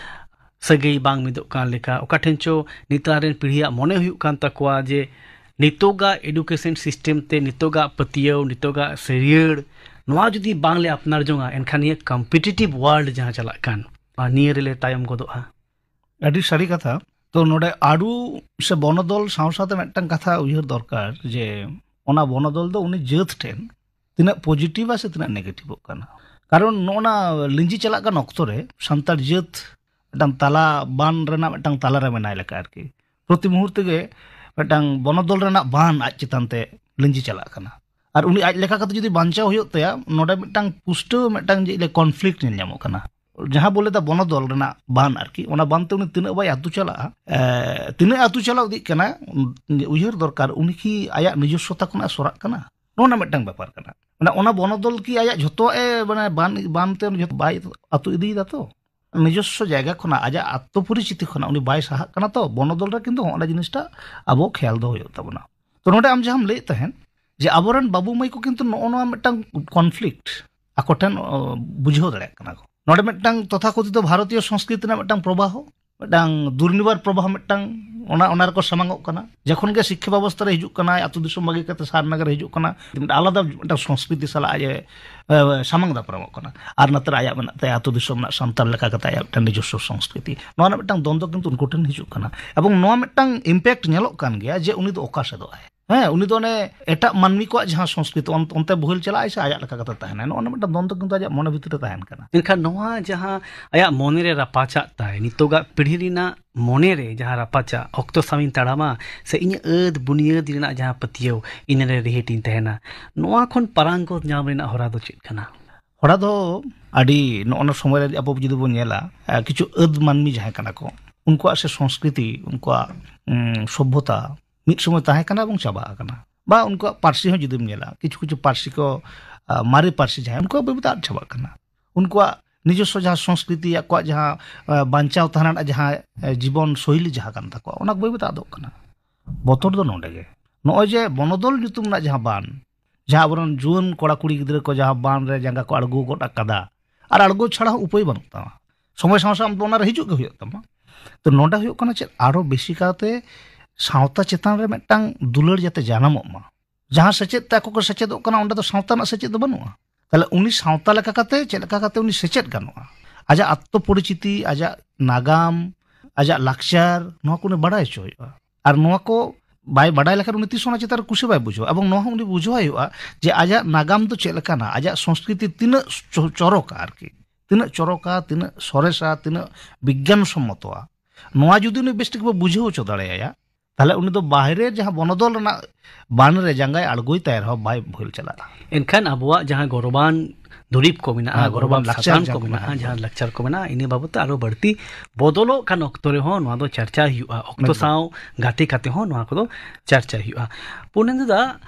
ᱥᱟᱹᱜᱟᱹᱭ ᱵᱟᱝ ᱢᱤᱫᱚᱜ ᱠᱟᱱ ᱞᱮᱠᱟ, ᱚᱠᱟ ᱴᱷᱮᱱ ᱪᱚ ᱱᱮᱛᱟᱨ ᱨᱮᱱ ᱯᱤᱲᱦᱤᱭᱟᱜ ᱢᱚᱱᱮ ᱦᱩᱭᱩᱜ ᱠᱟᱱ ᱛᱟᱠᱚᱣᱟ ᱡᱮ ᱱᱤᱛᱚᱜᱟᱜ ᱮᱰᱩᱠᱮᱥᱚᱱ ᱥᱤᱥᱴᱮᱢ ᱛᱮ, ᱱᱤᱛᱚᱜᱟᱜ ᱯᱟᱹᱛᱭᱟᱹᱣ, ᱱᱤᱛᱚᱜᱟᱜ ᱥᱟᱹᱨᱭᱟᱹᱲ, ᱱᱚᱣᱟ ᱡᱩᱫᱤ ᱵᱟᱝᱞᱮ ᱟᱯᱱᱟᱨ ᱡᱚᱝᱟ, ᱮᱱᱠᱷᱟᱱ ᱱᱤᱭᱟᱹ ᱠᱚᱢᱯᱤᱴᱤᱴᱤᱵᱷ ᱣᱟᱨᱞᱰ ᱡᱟᱦᱟᱸ ᱪᱟᱞᱟᱜ ᱠᱟᱱ, ᱟᱨ ᱱᱤᱭᱟᱹ ᱨᱮᱞᱮ ᱛᱟᱭᱚᱢ ᱜᱚᱫᱚᱜᱼᱟ᱾ ᱟᱹᱰᱤ ᱥᱟᱹᱨᱤ ᱠᱟᱛᱷᱟ᱾ ᱛᱚ, ᱱᱚᱰᱮ ᱟᱹᱨᱩ ᱥᱮ ᱵᱚᱱᱚᱫᱚᱞ ᱥᱟᱶ ᱥᱟᱶᱛᱮ ᱢᱤᱫᱴᱟᱝ ᱠᱟᱛᱷᱟ ᱩᱭᱦᱟᱹᱨ ᱫᱚᱨᱠᱟᱨ ᱡᱮ ᱚᱱᱟ ᱵᱚᱱᱚᱫᱚᱞ ᱫᱚ ᱩᱱᱤ ᱡᱟᱹᱛ ᱴᱷᱮᱱ ᱛᱤᱱᱟᱹᱜ ᱯᱚᱡᱤᱴᱤᱵᱷᱟ ᱥᱮ ᱛᱤᱱᱟᱹᱜ ᱱᱮᱜᱮᱴᱤᱵᱷᱚᱜ ᱠᱟᱱᱟ᱾ ᱠᱟᱨᱚᱱ ᱱᱚᱜᱼᱚ ᱱᱟ ᱞᱤᱸᱡᱤ ᱪᱟᱞᱟᱜ ᱠᱟᱱ ᱚᱠᱛᱚ ᱨᱮ ᱥᱟᱱᱛᱟᱲ ᱡᱟᱹᱛ ᱢᱤᱫᱴᱟᱝ ᱛᱟᱞᱟ ᱵᱟᱱ ᱨᱮᱱᱟᱜ ᱢᱤᱫᱴᱟᱝ ᱛᱟᱞᱟ ᱨᱮ ᱢᱮᱱᱟᱭ ᱞᱮᱠᱟ ᱟᱨᱠᱤ᱾ ᱯᱨᱚᱛᱤ ᱢᱩᱦᱩᱨᱛᱚ ᱜᱮ ᱢᱤᱫᱴᱟᱝ ᱵᱚᱱᱚᱫᱚᱞ ᱨᱮᱱᱟᱜ ᱵᱟᱱ ᱟᱡ ᱪᱮᱛᱟᱱ ᱛᱮ ᱞᱤᱸᱡᱤ ᱪᱟᱞᱟᱜ ᱠᱟᱱᱟ᱾ ᱟᱨ ᱩᱱᱤ ᱟᱡ ᱞᱮᱠᱟ ᱠᱟᱛᱮ ᱡᱩᱫᱤ ᱵᱟᱧᱪᱟᱣ ᱦᱩᱭᱩᱜ ᱛᱟᱭᱟ, ᱱᱚᱰᱮ ᱢᱤᱫᱴᱟᱝ ᱯᱩᱥᱴᱟᱹᱣ ᱢᱤᱫᱴᱟᱝ ᱡᱮ ᱠᱚᱱᱯᱷᱞᱤᱠᱴ ᱧᱮᱞ ᱧᱟᱢᱚᱜ ᱠᱟᱱᱟ᱾ ᱡᱟᱦᱟᱸ ᱵᱚ ᱞᱟᱹᱭ ᱫᱟ ᱵᱚᱱᱚᱫᱚᱞ ᱨᱮᱱᱟᱜ ᱵᱟᱱ ᱟᱨᱠᱤ, ᱚᱱᱟ ᱵᱟᱱ ᱛᱮ ᱩᱱᱤ ᱛᱤᱱᱟᱹᱜ ᱵᱟᱭ ᱟᱹᱛᱩ ᱪᱟᱞᱟᱜᱼᱟ, ᱮ, ᱛᱤᱱᱟᱹᱜ ᱟᱹᱛᱩ ᱪᱟᱞᱟᱣ ᱤᱫᱤᱜ ᱠᱟᱱᱟ, ᱩᱭᱦᱟᱹᱨ ᱫᱚᱨᱠᱟᱨ ᱩᱱᱤ ᱠᱤ ᱟᱭᱟᱜ ᱱᱤᱡᱚᱥᱥᱚᱛᱟ ᱠᱷᱚᱱᱟᱜ ᱥᱚᱨᱟᱜ ᱠᱟᱱᱟ? ᱱᱚᱜᱼᱚ ᱱᱟ ᱢᱤᱫᱴᱟᱝ ᱵᱮᱯᱟᱨ ᱠᱟᱱᱟ᱾ ᱢᱟᱱᱮ ᱚᱱᱟ ᱵᱚᱱᱚᱫᱚᱞ ᱠᱤ ᱟᱭᱟᱜ ᱡᱷᱚᱛᱚᱣᱟᱜ ᱮ, ᱢᱟᱱᱮ ᱵᱟᱱ, ᱵᱟᱱ ᱛᱮ ᱩᱱᱤ ᱡᱷᱚᱛᱚ ᱵᱟᱭ ᱟᱹᱛᱩ ᱤᱫᱤᱭᱮᱫᱟ ᱛᱚ? ᱱᱤᱡᱚᱥᱥᱚ ᱡᱟᱭᱜᱟ ᱠᱷᱚᱱᱟᱜ, ᱟᱡᱟᱜ ᱟᱛᱛᱚ ᱯᱚᱨᱤᱪᱤᱛᱤ ᱠᱷᱚᱱᱟᱜ ᱩᱱᱤ ᱵᱟᱭ ᱥᱟᱦᱟᱜ ᱠᱟᱱᱟ ᱛᱚ᱾ ᱵᱚᱱᱚᱫᱚᱞ ᱨᱮ ᱠᱤᱱᱛᱩ ᱚᱱᱟ ᱡᱤᱱᱤᱥᱴᱟ ᱟᱵᱚ ᱠᱷᱮᱭᱟᱞ ᱫᱚ ᱦᱩᱭᱩᱜ ᱛᱟᱵᱚᱱᱟ᱾ ᱛᱚ ᱱᱚᱰᱮ ᱟᱢ ᱡᱟᱦᱟᱸᱢ ᱞᱟᱹᱭᱮᱫ ᱛᱟᱦᱮᱸᱫ ᱡᱮ ᱟᱵᱚᱨᱮᱱ ᱵᱟᱹᱵᱩ ᱢᱟᱹᱭ ᱠᱚ ᱠᱤᱱᱛᱩ ᱱᱚᱜᱼᱚ ᱱᱚᱣᱟ ᱢᱤᱫᱴᱟᱝ ᱠᱚᱱᱯᱷᱞᱤᱠᱴ ᱟᱠᱚ ᱴᱷᱮᱱ, ᱚ, ᱵᱩᱡᱷᱟᱹᱣ ᱫᱟᱲᱮᱭᱟᱜ ᱠᱟᱱᱟ ᱠᱚ᱾ ᱱᱚᱰᱮ ᱢᱤᱫᱴᱟᱝ ᱛᱚᱛᱷᱟᱠᱚᱛᱷᱤᱛ ᱵᱷᱟᱨᱚᱛᱤᱭᱚ ᱥᱚᱝᱥᱠᱨᱤᱛᱤ ᱨᱮᱱᱟᱜ ᱢᱤᱫᱴᱟᱝ ᱯᱨᱚᱵᱟᱦᱚ, ᱢᱤᱫᱴᱟᱝ ᱫᱩᱨᱱᱤᱵᱟᱨ ᱯᱨᱚᱵᱟᱦᱚ ᱢᱤᱫᱴᱟᱝ, ᱚᱱᱟ, ᱚᱱᱟ ᱨᱮᱠᱚ ᱥᱟᱢᱟᱝᱚᱜ ᱠᱟᱱᱟ᱾ ᱡᱚᱠᱷᱚᱱ ᱜᱮ ᱥᱤᱠᱠᱷᱟ ᱵᱮᱵᱚᱥᱛᱷᱟ ᱨᱮ ᱦᱤᱡᱩᱜ ᱠᱟᱱᱟᱭ, ᱟᱹᱛᱩ ᱫᱤᱥᱚᱢ ᱵᱟᱹᱜᱤ ᱠᱟᱛᱮ ᱥᱟᱦᱟᱨ ᱱᱟᱜᱟᱨ ᱨᱮ ᱦᱤᱡᱩᱜ ᱠᱟᱱᱟ, ᱢᱤᱫᱴᱟᱝ ᱟᱞᱟᱫᱟ ᱢᱤᱫᱴᱟᱝ ᱥᱚᱝᱥᱠᱨᱤᱛᱤ ᱥᱟᱞᱟᱜ ᱟᱡ ᱮ, ᱮ, ᱥᱟᱢᱟᱝ ᱫᱟᱯᱨᱟᱢᱚᱜ ᱠᱟᱱᱟ᱾ ᱟᱨ ᱱᱚᱛᱮ ᱨᱮ ᱟᱭᱟᱜ ᱢᱮᱱᱟᱜ ᱛᱟᱭᱟ ᱟᱹᱛᱩ ᱫᱤᱥᱚᱢ ᱨᱮᱱᱟᱜ ᱥᱟᱱᱛᱟᱲ ᱞᱮᱠᱟ ᱠᱟᱛᱮ ᱟᱭᱟᱜ ᱢᱤᱫᱴᱟᱝ ᱱᱤᱡᱚᱥᱥᱚ ᱥᱚᱝᱥᱠᱨᱤᱛᱤ᱾ ᱱᱚᱣᱟ ᱨᱮᱱᱟᱜ ᱢᱤᱫᱴᱟᱝ ᱫᱚᱱᱫᱚ ᱠᱤᱱᱛᱩ ᱩᱱᱠᱩ ᱴᱷᱮᱱ ᱦᱤᱡᱩᱜ ᱠᱟᱱᱟ᱾ ᱮᱵᱚᱝ ᱱᱚᱣᱟ ᱢᱤᱫᱴᱟᱝ ᱤᱢᱯᱮᱠᱴ ᱧᱮᱞᱚᱜ ᱠᱟᱱ ᱜᱮᱭᱟ ᱡᱮ ᱩᱱᱤ ᱫᱚ ᱚᱠᱟ ᱥᱮᱫᱚᱜ ᱟᱭ᱾ ᱦᱮᱸ, ᱩᱱᱤ ᱫᱚ ᱚᱱᱮ ᱮᱴᱟᱜ ᱢᱟᱹᱱᱢᱤ ᱠᱚᱣᱟᱜ ᱡᱟᱦᱟᱸ ᱥᱚᱝᱥᱠᱨᱤᱛᱤ, ᱚᱱ-, ᱚᱱᱛᱮ ᱵᱳᱦᱮᱞ ᱪᱟᱞᱟᱜ ᱟᱭ ᱥᱮ ᱟᱭᱟᱜ ᱞᱮᱠᱟ ᱠᱟᱛᱮ ᱛᱟᱦᱮᱱᱟᱭ? ᱱᱚᱜᱼᱚ ᱱᱚᱣᱟ ᱢᱤᱫᱴᱟᱝ ᱫᱚᱱᱫᱚ ᱠᱤᱱᱛᱩ ᱟᱡᱟᱜ ᱢᱚᱱᱮ ᱵᱷᱤᱛᱤᱨ ᱨᱮ ᱛᱟᱦᱮᱱ ᱠᱟᱱᱟ᱾ ᱢᱮᱱᱠᱷᱟᱱ ᱱᱚᱣᱟ ᱡᱟᱦᱟᱸ ᱟᱭᱟᱜ ᱢᱚᱱᱮ ᱨᱮ ᱨᱟᱯᱟᱪᱟᱜ ᱛᱟᱭ, ᱱᱤᱛᱚᱜᱟᱜ ᱯᱤᱲᱦᱤ ᱨᱮᱱᱟᱜ ᱢᱚᱱᱮ ᱨᱮ ᱡᱟᱦᱟᱸ ᱨᱟᱯᱟᱪᱟᱜ, ᱚᱠᱛᱚ ᱥᱟᱶ ᱤᱧ ᱛᱟᱲᱟᱢᱟ ᱥᱮ ᱤᱧᱟᱹᱜ ᱟᱹᱫ ᱵᱩᱱᱤᱭᱟᱹᱫ ᱨᱮᱱᱟᱜ ᱡᱟᱦᱟᱸ ᱯᱟᱹᱛᱭᱟᱹᱣ, ᱤᱱᱟᱹ ᱨᱮ ᱨᱤᱦᱤᱴ ᱤᱧ ᱛᱟᱦᱮᱱᱟ, ᱱᱚᱣᱟ ᱠᱷᱚᱱ ᱯᱟᱨᱟᱝᱜᱚᱛ ᱧᱟᱢ ᱨᱮᱱᱟᱜ ᱦᱚᱨᱟ ᱫᱚ ᱪᱮᱫ ᱠᱟᱱᱟ? ᱦᱚᱨᱟ ᱫᱚ ᱟᱹᱰᱤ, ᱱᱚᱜᱼᱚ ᱱᱚᱣᱟ ᱥᱚᱢᱚᱭ ᱨᱮ ᱟᱵᱚ ᱡᱩᱫᱤ ᱵᱚᱱ ᱧᱮᱞᱟ, ᱮ, ᱠᱤᱪᱷᱩ ᱟᱹᱫ ᱢᱟᱹᱱᱢᱤ ᱡᱟᱦᱟᱸᱭ ᱠᱟᱱᱟ ᱠᱚ, ᱩᱱᱠᱩᱣᱟᱜ ᱥᱮ ᱥᱚᱝᱥᱠᱨᱤᱛᱤ, ᱩᱱᱠᱩᱣᱟᱜ, ᱩᱢ, ᱥᱚᱵᱷᱚᱛᱟ ᱢᱤᱫ ᱥᱚᱢᱚᱭ ᱛᱟᱦᱮᱸ ᱠᱟᱱᱟ ᱮᱵᱚᱝ ᱪᱟᱵᱟ ᱟᱠᱟᱱᱟ᱾ ᱵᱟ ᱩᱱᱠᱩᱣᱟᱜ ᱯᱟᱹᱨᱥᱤ ᱦᱚᱸ ᱡᱩᱫᱤᱢ ᱧᱮᱞᱟ, ᱠᱤᱪᱷᱩ ᱠᱤᱪᱷᱩ ᱯᱟᱹᱨᱥᱤ ᱠᱚ, ᱟ, ᱢᱟᱨᱮ ᱯᱟᱹᱨᱥᱤ ᱡᱟᱦᱟᱸᱭ, ᱩᱱᱠᱩᱣᱟᱜ ᱵᱟᱹᱭ ᱵᱟᱹᱭ ᱛᱮ ᱟᱫ ᱪᱟᱵᱟᱜ ᱠᱟᱱᱟ᱾ ᱩᱱᱠᱩᱣᱟᱜ ᱱᱤᱡᱚᱥᱥᱚ ᱡᱟᱦᱟᱸ ᱥᱚᱝᱥᱠᱨᱤᱛᱤ, ᱟᱠᱚᱣᱟᱜ ᱡᱟᱦᱟᱸ, ᱟ, ᱵᱟᱧᱪᱟᱣ ᱛᱟᱦᱮᱸ ᱨᱮᱱᱟᱜ ᱡᱟᱦᱟᱸ, ᱮ, ᱡᱤᱵᱚᱱ ᱥᱳᱭᱞᱤ ᱡᱟᱦᱟᱸ ᱠᱟᱱ ᱛᱟᱠᱚᱣᱟ, ᱚᱱᱟ ᱠᱚ ᱵᱟᱹᱭ ᱵᱟᱹᱭ ᱛᱮ ᱟᱫᱚᱜ ᱠᱟᱱᱟ᱾ ᱵᱚᱛᱚᱨ ᱫᱚ ᱱᱚᱰᱮ ᱜᱮ᱾ ᱱᱚᱜᱼᱚᱭ ᱡᱮ ᱵᱚᱱᱚᱫᱚᱞ ᱧᱩᱛᱩᱢ ᱨᱮᱱᱟᱜ ᱡᱟᱦᱟᱸ ᱵᱟᱱ, ᱡᱟᱦᱟᱸ ᱟᱵᱚᱨᱮᱱ ᱡᱩᱣᱟᱹᱱ ᱠᱚᱲᱟ ᱠᱩᱲᱤ ᱜᱤᱫᱽᱨᱟᱹ ᱠᱚ ᱡᱟᱦᱟᱸ ᱵᱟᱱ ᱨᱮ ᱡᱟᱸᱜᱟ ᱠᱚ ᱟᱬᱜᱚ ᱜᱚᱫ ᱟᱠᱟᱫᱟ, ᱟᱨ ᱟᱬᱜᱚ ᱪᱷᱟᱲᱟ ᱦᱚᱸ ᱩᱯᱟᱹᱭ ᱵᱟᱹᱱᱩᱜ ᱛᱟᱢᱟ, ᱥᱚᱢᱚᱭ ᱥᱟᱶ ᱥᱟᱶ ᱟᱢ ᱫᱚ ᱚᱱᱟ ᱨᱮ ᱦᱤᱡᱩᱜ ᱜᱮ ᱦᱩᱭᱩᱜ ᱛᱟᱢᱟ᱾ ᱛᱚ ᱱᱚᱰᱮ ᱦᱩᱭᱩᱜ ᱠᱟᱱᱟ ᱪᱮᱫ, ᱟᱨᱚ ᱵᱮᱥᱤ ᱠᱟᱭᱛᱮ ᱥᱟᱶᱛᱟ ᱪᱮᱛᱟᱱ ᱨᱮ ᱢᱤᱫᱴᱟᱝ ᱫᱩᱞᱟᱹᱲ ᱡᱟᱛᱮ ᱡᱟᱱᱟᱢᱚᱜ ᱢᱟ᱾ ᱡᱟᱦᱟᱸ ᱥᱮᱪᱮᱫ ᱛᱮ ᱟᱠᱚ ᱠᱚ ᱥᱮᱪᱮᱫᱚᱜ ᱠᱟᱱᱟ, ᱚᱸᱰᱮ ᱫᱚ ᱥᱟᱶᱛᱟ ᱨᱮᱱᱟᱜ ᱥᱮᱪᱮᱫ ᱫᱚ ᱵᱟᱹᱱᱩᱜᱼᱟ᱾ ᱛᱟᱦᱞᱮ ᱩᱱᱤ ᱥᱟᱶᱛᱟ ᱞᱮᱠᱟ ᱠᱟᱛᱮ ᱪᱮᱫ ᱞᱮᱠᱟ ᱠᱟᱛᱮ ᱩᱱᱤ ᱥᱮᱪᱮᱫ ᱜᱟᱱᱚᱜᱼᱟ? ᱟᱡᱟᱜ ᱟᱛᱛᱚ ᱯᱚᱨᱤᱪᱤᱛᱤ, ᱟᱡᱟᱜ ᱱᱟᱜᱟᱢ, ᱟᱡᱟᱜ ᱞᱟᱠᱪᱟᱨ, ᱱᱚᱣᱟ ᱠᱚ ᱩᱱᱤ ᱵᱟᱲᱟᱭ ᱦᱚᱪᱚ ᱦᱩᱭᱩᱜᱼᱟ᱾ ᱟᱨ ᱱᱚᱣᱟ ᱠᱚ ᱵᱟᱭ ᱵᱟᱰᱟᱭ ᱞᱮᱠᱷᱟᱱ ᱩᱱᱤ ᱛᱤᱥ ᱦᱚᱸ ᱚᱱᱟ ᱪᱮᱛᱟᱱ ᱨᱮ ᱠᱩᱥᱤ ᱵᱟᱭ ᱵᱩᱡᱷᱟᱹᱣᱟ᱾ ᱮᱵᱚᱝ ᱱᱚᱣᱟ ᱦᱚᱸ ᱩᱱᱤ ᱵᱩᱡᱷᱟᱹᱣ ᱦᱩᱭᱩᱜᱼᱟ ᱡᱮ ᱟᱡᱟᱜ ᱱᱟᱜᱟᱢ ᱫᱚ ᱪᱮᱫ ᱞᱮᱠᱟᱱᱟ, ᱟᱡᱟᱜ ᱥᱚᱝᱥᱠᱨᱤᱛᱤ ᱛᱤᱱᱟᱹᱜ ᱪᱚ- ᱪᱚᱨᱚᱠᱟ ᱟᱨᱠᱤ, ᱛᱤᱱᱟᱹᱜ ᱪᱚᱨᱚᱠᱟ, ᱛᱤᱱᱟᱹᱜ ᱥᱚᱨᱮᱥᱟ, ᱛᱤᱱᱟᱹᱜ ᱵᱤᱜᱽᱜᱟᱱ ᱥᱚᱢᱢᱚᱛᱚᱣᱟ᱾ ᱱᱚᱣᱟ ᱡᱩᱫᱤ ᱩᱱᱤ ᱵᱮᱥ ᱴᱷᱤᱠ ᱵᱚ ᱵᱩᱡᱷᱟᱹᱣ ᱦᱚᱪᱚ ᱫᱟᱲᱮᱭᱟᱭᱟ, ᱛᱟᱦᱞᱮ ᱩᱱᱤ ᱫᱚ ᱵᱟᱦᱨᱮ ᱡᱟᱦᱟᱸ ᱵᱚᱱᱚᱫᱚᱞ ᱨᱮᱱᱟᱜ ᱵᱟᱱ ᱨᱮ ᱡᱟᱸᱜᱟᱭ ᱟᱬᱜᱚᱭ ᱛᱟᱭ ᱨᱮᱦᱚᱸ ᱵᱟᱭ ᱵᱷᱩᱞ ᱪᱟᱞᱟᱜᱼᱟ᱾ ᱮᱱᱠᱷᱟᱱ ᱟᱵᱚᱣᱟᱜ ᱡᱟᱦᱟᱸ ᱜᱚᱨᱚᱵᱟᱱ ᱫᱩᱨᱤᱵᱽ ᱠᱚ ᱢᱮᱱᱟᱜᱼᱟ, ᱦᱮᱸ, ᱜᱚᱨᱚᱵᱟᱱ ᱜᱚᱨᱚᱵᱟᱱ ᱞᱟᱠᱪᱟᱨ ᱥᱟᱛᱟᱢ ᱡᱟᱦᱟᱸ ᱠᱚ ᱠᱚ ᱢᱮᱱᱟᱜᱼᱟ, ᱢᱮᱱᱟᱜᱼᱟ᱾ ᱡᱟᱦᱟᱸ ᱞᱟᱠᱪᱟᱨ ᱠᱚ ᱢᱮᱱᱟᱜᱼᱟ, ᱤᱱᱟᱹ ᱵᱟᱵᱚᱫ ᱛᱮ ᱟᱨᱚ ᱵᱟᱹᱲᱛᱤ ᱵᱚᱫᱚᱞᱚᱜ ᱠᱟᱱ ᱚᱠᱛᱚ ᱨᱮᱦᱚᱸ ᱱᱚᱣᱟ ᱫᱚ ᱪᱟᱨᱪᱟ ᱦᱩᱭᱩᱜᱼᱟ, ᱚᱠᱛᱚ ᱮᱠᱫᱚᱢ᱾ ᱥᱟᱶ ᱜᱟᱛᱮ ᱠᱟᱛᱮ ᱦᱚᱸ ᱱᱚᱣᱟ ᱠᱚᱫᱚ ᱪᱟᱨᱪᱟ ᱦᱩᱭᱩᱜᱼᱟ᱾ ᱯᱩᱨᱱᱮᱱᱫᱩ ᱫᱟ,